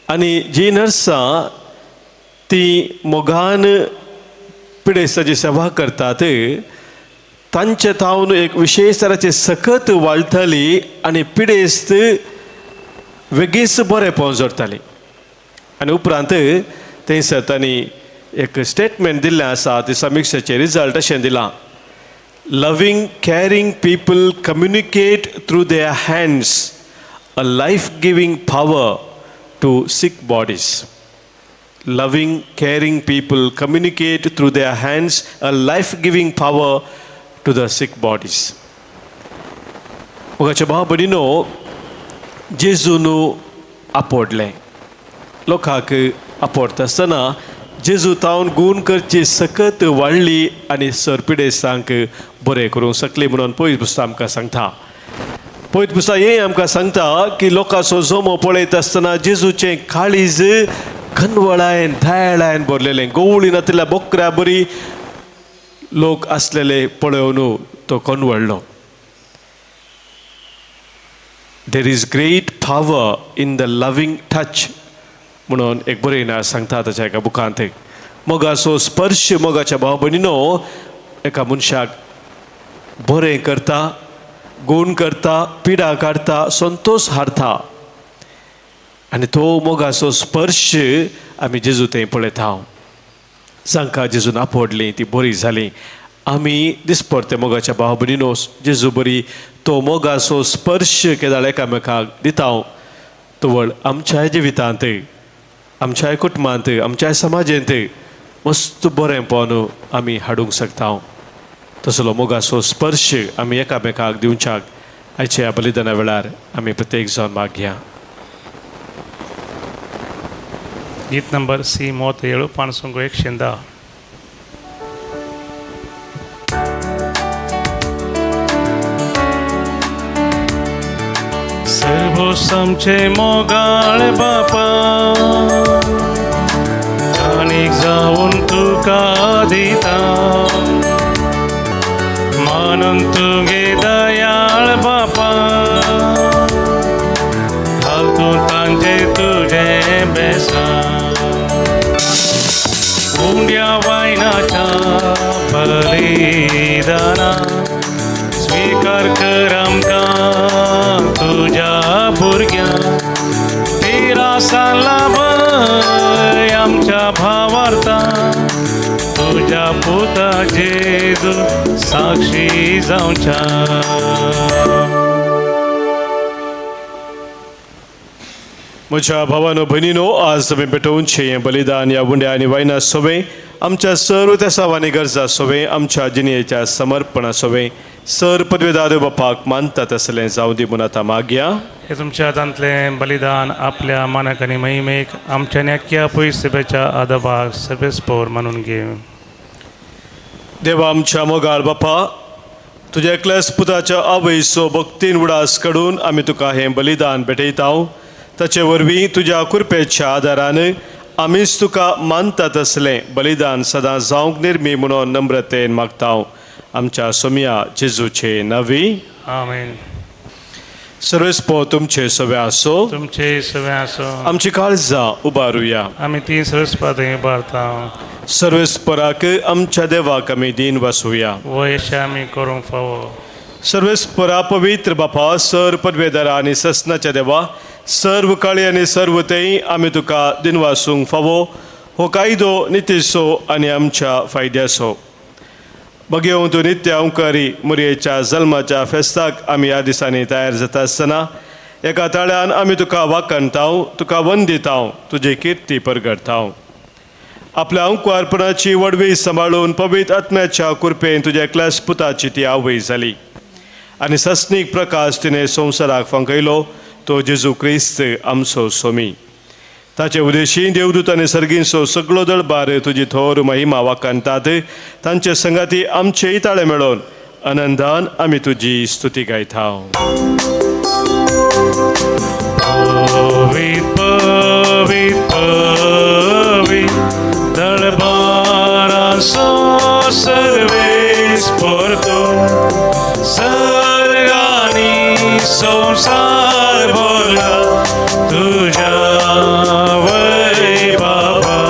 आनी जी नर्सां ती मोगान पिडेस्ताची सेवा करतात तांचे थावन एक विशेश तराची सकत वाळटली आनी पिडेस्त वेगीच बरें जोडटाली. आनी उपरांत थंयसर तांणी एक स्टेटमेंट दिल्लें आसा, ते समिक्षेचें रिजल्ट अशें दिलां: "Loving, caring people communicate through their hands a life giving power to sick bodies. Loving, caring people communicate through their hands a life giving power to the sick bodies." मोगाचे भाव भयणीनो, जेजून आपोडलें. लोकांक आपोडटा आसतना जेजू तावन गूण करची सकत वाडली आनी सर पिडेस्तांक बरें करूंक शकली म्हणून पयस पुस्तक आमकां सांगता. पयत पुस्तक हें आमकां सांगता की लोकांचो जमो पळयत आसतना जेजूचें काळीज कनवळायन, दयाळायन भरलेलें. गोवळी नातिल्ल्या बोकऱ्या बरी लोक आसलेले पळोवन तो कनवळ्ळो. "There is great power in the loving touch" म्हणून एक बरयणार सांगता ताच्या एका बुकांत. मोगाचो स्पर्श, मोगाच्या भाव भयणीनो, एका मनशाक बरें करता, गूण करता, पिडा काडटा, संतोश हाडटा आनी तो मोगाचो स्पर्श आमी जेजू थंय पळयता. जांकां जेजून आपोडली ती बरी जाली. आमी दिसपडते, मोगाच्या भाव भयणीनो, जेजू बरी तो मोगाचो स्पर्श केदाळ एकामेकाक दिता, तवळ आमच्याय जिवितांत, आमच्याय कुटुंबांत, आमच्याय समाजेंत मस्त बरेंपण आमी हाडूंक शकता. तसलो मोगाचो स्पर्श आमी एकामेकाक दिवच्याक आयच्या ह्या बलिदाना वेळार आमी प्रत्येक जावन मागया. गीत ನಂಬರ್ ಸಿ 37 ಪಾಣಸಂಗು 110. सर्वोसमचे मोगाळ बापा आनीक जावन तुका दिता मानून तुगे दयाळ बापा घाल तूं तांचे तुजें बेसा उंड्या वायनाच्या बलिदाना स्वीकार कर आमकां तुज्या भुरग्यां तेरा सालाबय आमच्या भावार्था तुज्या पुता जेजू साक्षी जावच्या. म्हज्या भावानो भयणीनो, आज तुमी पेटोवचें हें बलिदान ह्या उंड्या आनी वायना सोवें आमच्या सर्व तेसावांनी गरजा सोवें आमच्या जिणेच्या समर्पणा सोवें सर पदवेदार बापाक मानता तसलें जावं दी म्हूण आतां मागया. हे तुमच्या हातांतलें बलिदान आपल्या मानक आनी महिमेक आमच्या न्याक्या पयस सभेच्या आदाबाक सभेस्पोर मानून घे. देवा आमच्या मोगाळ बापा, तुज्या एकल्याच पुताच्या आवयचो भक्तीन उडास काडून आमी तुका हें बलिदान भेटयता. ताचे वरवीं तुज्या कृपेच्या आदारान आमीच तुका मानता तसलें बलिदान सदां जावंक निर्मी म्हणून नम्रतेन मागता. आमच्या सोमया जेजूचे नवी आमेन. सर्वेस्पो तुमचे सवे आसो, तुमचे सवे आसो. आमची काळजां उबारुया. आमी ती सर्वेस्पा थंय उबारता. सर्वेस्पराक आमच्या देवाक आमी दीन वासुया. वयश आमी करूंक फावो. सर्वेस्परा पवित्र बापा, सर पदवेदारा आनी ससनाच्या देवा, सर्व काळी आनी सर्व तेय आमी तुका दिनवासूंक फावो. हो कायदो नितीचो आनी आमच्या फायद्याचो. बगेवन तूं नित्य अंकारी मुरयेच्या जल्माच्या फेस्ताक आमी ह्या दिसांनी तयार जाता आसतना एका ताळ्यान आमी तुका वाखणताव, तुका वंदिताव, तुजी किर्ती परगडताव. आपल्या अंकुआर्पणाची वडवी सांबाळून पवित्र आत्म्याच्या कृपेन तुज्या एकल्याच पुताची ती आवय जाली आनी सस्नीक प्रकाश तिणें संवसाराक फांकयलो, तो जेजू क्रिस्त आमचो सोमी. ताचे उदेशी देवदूत आनी सर्गींचो सगळो दळबार तुजी थोर महिमा वाखाणतात. तांचे संगाती आमचेय ताळे मेळोवन आनंदान आमी तुजी स्तुती गायता. पवित पवित पवित दळबाराचो सर्वेस्पर तूं, सर्गांनी संवसार भरला तुज्या वैभवान.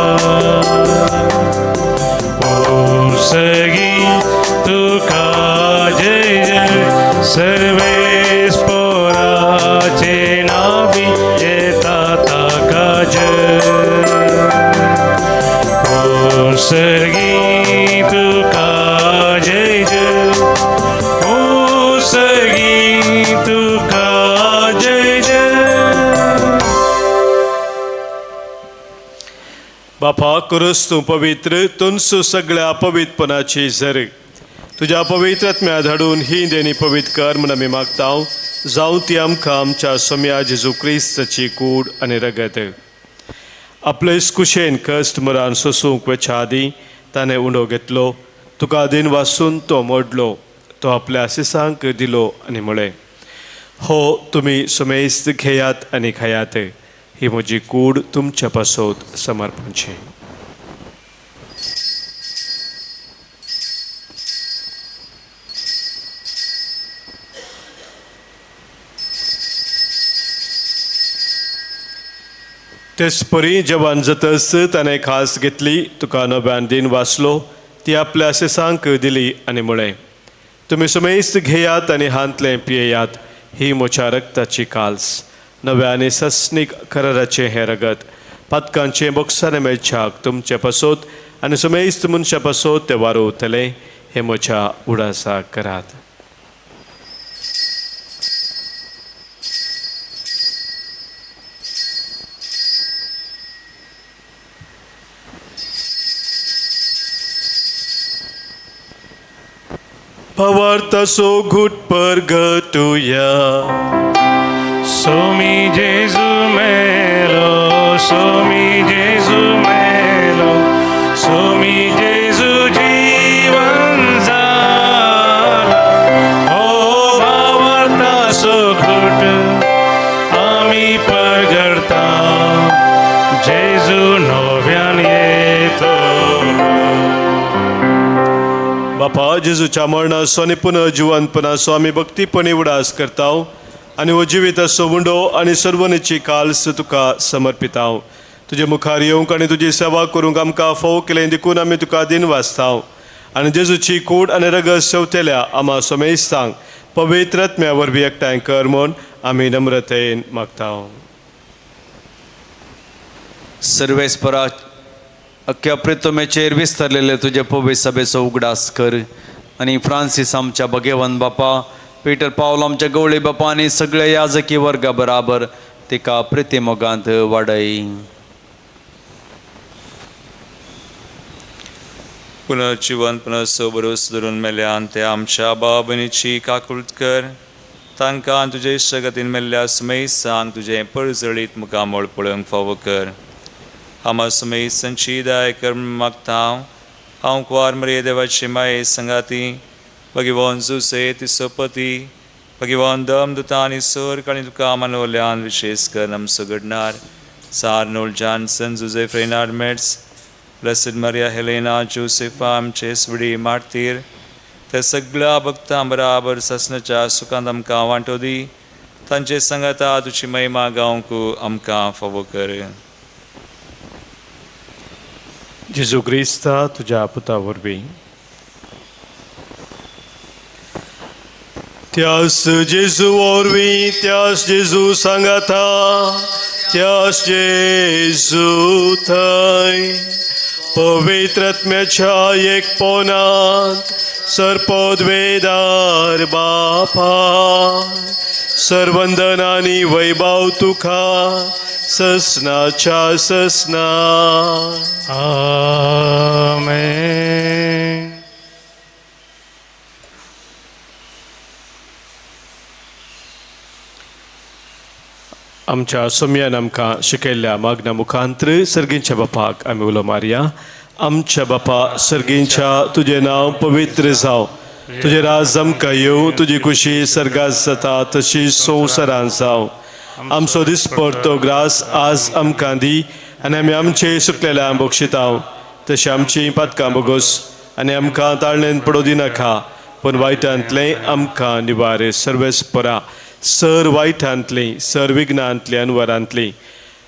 सगी तुका जय जय सर्वेस्पराचे नावी येता ताका जय. सर्गी तुका जय जय, ओ सर्गी तुका जय जय. बापा करूस तूं पवित्र, तुमचो सगळ्या पवित्रपणाची झर तुज्या पवित्र आत्म्या धाडून ही देणी पवित्र कर म्हूण आमी मागता. जावं ती आमकां आमच्या सोम्या जेजू क्रिस्ताची कूड आनी रगत. आपले कुशेन कश्ट मरान सोसूंक वचच्या आदीं ताणें उंडो घेतलो, तुका दिन वासून तो मोडलो, तो आपल्या आसिसांक दिलो आनी म्हळें, हो तुमी समेस्त घेयात आनी खायात, ही म्हजी कूड तुमच्या पासत समर्पणची. तेच परी जेवण जातच ताणें खास घेतली, तुका नव्यान दिन वाचलो, ती आपल्या आसिसांक दिली आनी म्हळें, तुमी समेस्त घेयात आनी हांतलें पियेयात, ही म्हज्या रक्ताची काल्स, नव्या आनी सस्नीक कराराचें हें रगत, पातकांचें बोगसाणें मेळच्याक तुमचे पासत आनी समेस्त मनशां पासत तें वारोवतलें, हें म्हज्या उडासाक करात. भावार्थाचो घुट परगटुया. सोमी जेजू मेलो, सोमी जेजू मेलो, सोमी जेजू जीवन जाला. हो भावार्थाचो घुट आमी परगडता, जेजू नव्यान येतो. बापा, जेजूच्या मरणाचो आनी पुनर्जिवनपणाचो आमी भक्तीपणी उडास करता आनी हो जिविताचो उंडो आनी सर्वनेची काल्स तुका समर्पितां. तुजे मुखार येवंक आनी तुजी सेवा करूंक आमकां फोव केलें देखून आमी तुका दिन वाचता आनी जेजूची कूड आनी रगत सेवतेल्या आमा समेस्तांक पवित्र आत्म्या वरवीं एकठांय कर म्हूण आमी नम्रतेन मागता. सर्वेस्परा, अख्ख्या प्रितमेचेर विस्तारलेले तुजे पवित्र सभेचो उगडास कर आनी फ्रांसीस आमच्या भगेवन बापा, पीटर पावल आमच्या गवळी बापा आनी सगळ्या याजकी वर्गा बराबर तिका प्रिती मोगांत वाडय. पुनर्जिवन पुनर्सबरोस धरून मेल्यान ते आमच्या भाव भयणीची काकूळट कर. तांकां तुजे इश्टगतीन मेल्ल्या समेस्तांक तुजें परजळीत मुखामळ पळोवंक फावो कर. आमा समेस्तांची दया कर म्हूण मागता हांव. हांव कुवार मरिये देवाची माये संगाती, भगवान जुसे तिसोपती, भगवान दम दुता आनी सोर आनी तुका मानवल्यान विशेश कर आमचो घडणार Arnold Johnson, Joseph Reinhard Metz, Blessed Maria Helena Josefa आमचे सुडी मार्तीर, ते सगळ्या भक्तां बराबर ससनाच्या सुखांत आमकां वांटो दी. तांचे संगाता तुजी महिमा गावंक आमकां फावो कर. जेजू क्रिस्ता तुज्या पुता वरवीं. त्यास जेजू वरवीं, त्यास जेजू सांगाता, त्यास जेजू थंय पवित्र आत्म्याच्या एकपणांत सर्पद्वेदार बापा, सर्वंदन आनी वैभव तुका ससनाच्या ससना. आमेन. आमच्या सोम्यान आमकां शिकयल्ल्या मागण्या मुखांत्र सर्गींच्या बापाक आमी उलो मारया. आमच्या बापा सर्गींच्या, तुजें नांव पवित्र जावं, तुजें राज आमकां येवं, तुजी खुशी सर्गात जाता तशी संवसारान जावं. आमचो दिसपडतो ग्रास आज आमकां दी आनी आमी आमचे सुकलेल्या बक्षितां तशें आमची पातकां बोगोस आनी आमकां ताळणेन पडोवं दिनाका, पूण वायटांतलें आमकां निवार. सर्वेस्परा, सर वायटांतली, सर विघ्नांतली, अनवरांतली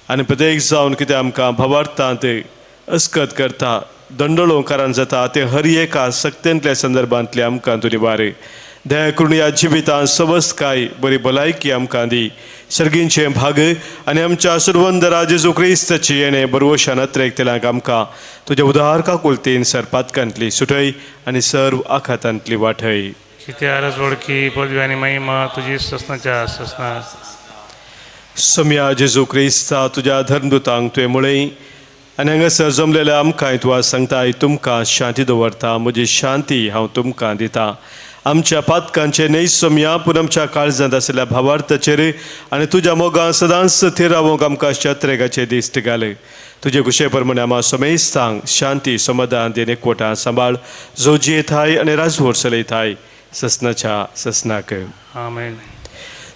आनी प्रत्येक जावन कितें आमकां भावार्थांत अस्कत करता, दंडळोकारान जाता ते हर एका सक्तेंतल्या संदर्भांतले आमकां तूं निवार. दया करून ह्या जिवितांत सवस्तकाय, बरी भलायकी आमकां दी. सर्गींचें भाग आनी आमच्या सुरवंदरा जेजू क्रिस्ताची येणें बरवशान अत्रेक आमकां तुज्या उदार काकुलतीन सरपातकांतली सुटय आनी सर्व आखातांतली वाटय. कित्यार वळखी पदवी आनी महिमा तुजी ससनाच्या ससना. सम्या जेजू क्रिस्ता, तुज्या धर्मदूतांक तुवें म्हळें आनी हांगासर जमलेल्या आमकांय तुका सांगताय, तुमकां शांती दवरता, म्हजी शांती हांव तुमकां दिता. आमच्या पातकांचे न्हय सोमया, पूण आमच्या काळजांत आशिल्ल्या भावार्थाचेर आनी तुज्या मोगान सदांच थीर रावोंक आमकां शत्रेगाचे दिश्ट घाले. तुजे कुशे प्रमाणे आमा समेस्तांक शांती समाधान दिन एकवटान सांबाळ, जो जियेताय आनी राजवट चलयताय ससनाच्या ससनाक. आमेन.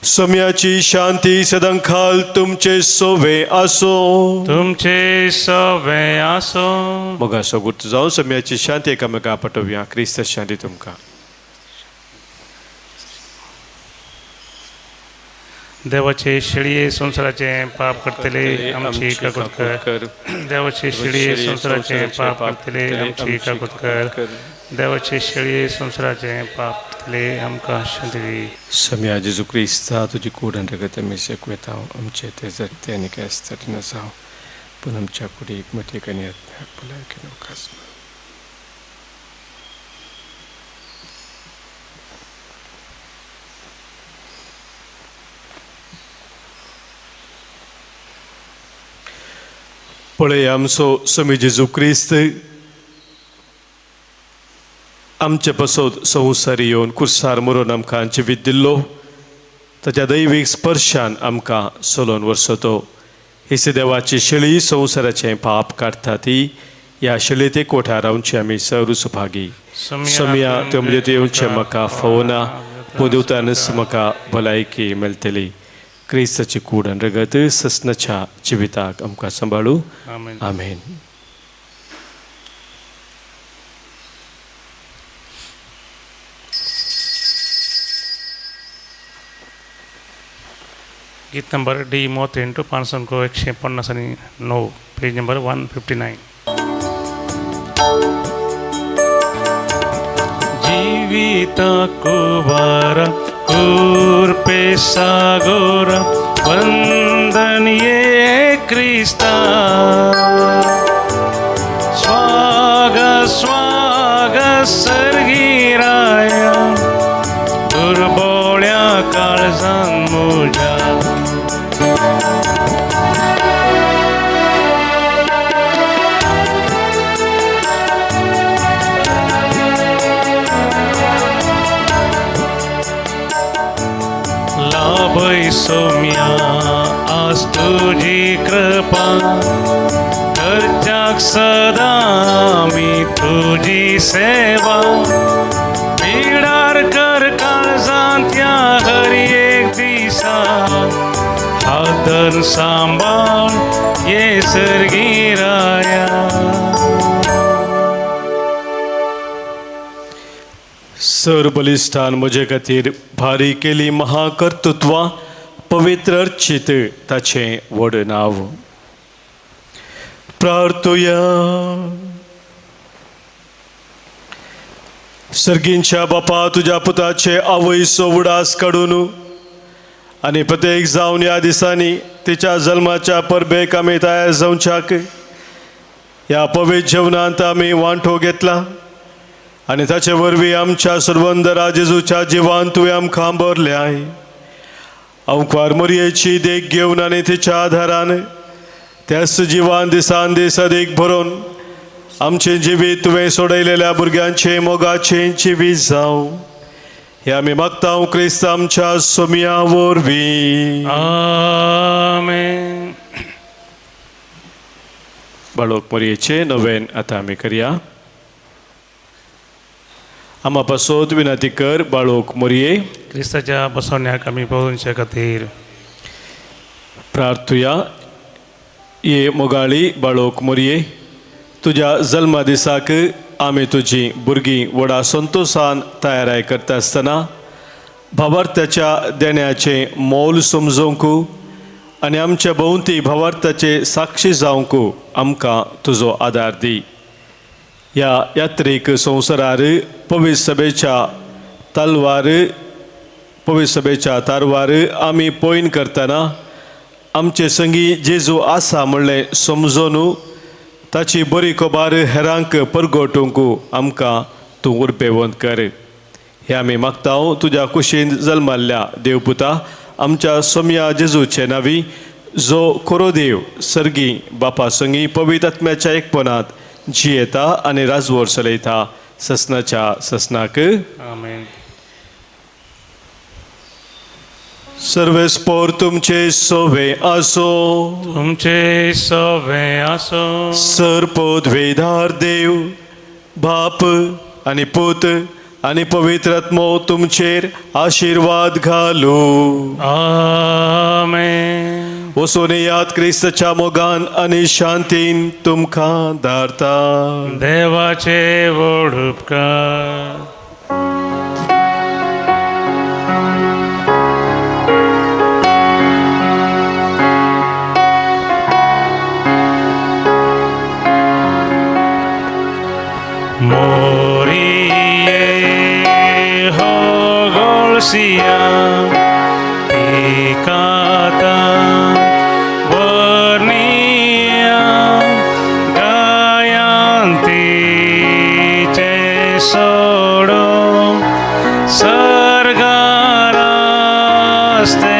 सोम्याची शांती सदांखाल तुमचे सोवे आसो. तुमचे सवे आसो. मोगा सोगूत जावं. सोम्याची शांती एकामेका पटोवया. क्रिस्त शांती तुमकां. देवाचे शेळये, संवसाराचे पाप करतले, आमची काकूत कर. देवाचे शेळये, संवसाराचे पाप करतले, आमची काकूत कर. देवाचे शेळये, संवसाराचे पाप करतले, आमकां शांती दी. सम्या जेजू क्रिस्ता, तुजी कूड आनी रगत आमी शेकवेता, आमचे ते जगते आनी काय न जावं, पूण आमच्या कुडीक, मतीक आनी आत्म्याक भलायकी नोकास. पळय आमचो समी जेजू क्रिस्त. आमचे पसत संवसारी येवन कुर्सार मरून आमकां जिवीत दिल्लो ताच्या दैवीक स्पर्शान आमकां सोलोवन वर्सतो. ही देवाची शेळी संवसाराचें पाप काडटा ती ह्या शेळी कोठार रावची आमी सर्व सुभागी. समिया तुमचे येवचें म्हाका फावना, पूण देवतानच म्हाका भलायकी मेळटली. क्रिस्ताची कूड आनी रगत ससनाच्या जिविताक आमकां सांबाळू. आमेन. गीत नंबर डी 38 559, पेज नंबर 159. जीविता कुवारा कुर्पे सागोरा वंदन ये क्रिस्ता. स्वाग स्वाग सर्गिराया दुर्बोळ्या काळजान मुजा. लाभय सोम्या आज तुझी कृपा करच्याक सदा मी तुझी सेवा. पिडार कर काळजांत त्या हर एक दिसा हातन सांबाळ ये सर्गिराया. सर बलिश्ठान म्हजे खातीर भारी केली महाकर्तृत्वां पवित्र अर्चित ताचें व्हड नांव. प्रार्थुया. सर्गींच्या बापा तुज्या पुताचे आवयचो उडास काडून आनी प्रत्येक जावन ह्या दिसांनी तिच्या जल्माच्या परबेक आमी तयार जावच्याक ह्या पवित्र जेवणांत आमी वांटो घेतला आनी ताचे वरवीं आमच्या सर्वंदरा जेजूच्या जिवान तुवें आमकां भरल्याय. अंकवार मोरयेची देख घेवन आनी तिच्या आधारान त्याच जिवान दिसान दीस अदीक भरोवन आमचें जिवीत तुवें सोडयलेल्या भुरग्यांचें मोगाचें जिवीत जावं हें आमी मागता क्रिस्त आमच्या सोम्या वरवीं. आमेन. बाळोक मोरयेचें नवेन आतां आमी करया. आमा पासत विनंती कर बाळोक मोरये. क्रिस्ताच्या बसवण्याक आमी पळोवचे खातीर प्रार्थुया. ये मोगाळी बाळोक मोरये, तुज्या जल्मा दिसाक आमी तुजी भुरगीं व्हडा संतोशान तयाराय करता आसतना भावार्थाच्या देण्याचें मोल समजूंक आनी आमच्या भोंवती भावार्थाचे साक्षी जावंक आमकां तुजो आदार दी. ह्या यात्रीक संवसारार पवित्र सभेच्या तलवार पवित्र सभेच्या तारवार आमी पॉयन करतना आमचे संगी जेजू आसा म्हणलें समजून ताची बरी खबर हेरांक परगटूंक आमकां तूं उर्बेवंत कर. हें आमी मागता तुज्या कुशीन जल्माल्ल्या देवपुता आमच्या सोम्या जेजूचे नावी जो खरो देव सर्गी बापा संगी पवित्र आत्म्याच्या एकपणांत जियेता आनी राजवोर चलयता ससनाच्या ससनाक. आमेन. सर्वेस्पोर तुमचे सोवे आसो. तुमचे सोवे आसो. सर पदवेदार देव बाप आनी पूत आनी पवित्र आत्मो तुमचेर आशिर्वाद घालू. आमेन. वचून याद क्रिस्ताच्या मोगान आनी शांतीन तुमकां धाडता. देवाचे व्हड उपकार. मोरिये हो गोळसिया पिकाता वर्णिया गायांतीचे सोडो सर्गारास्ते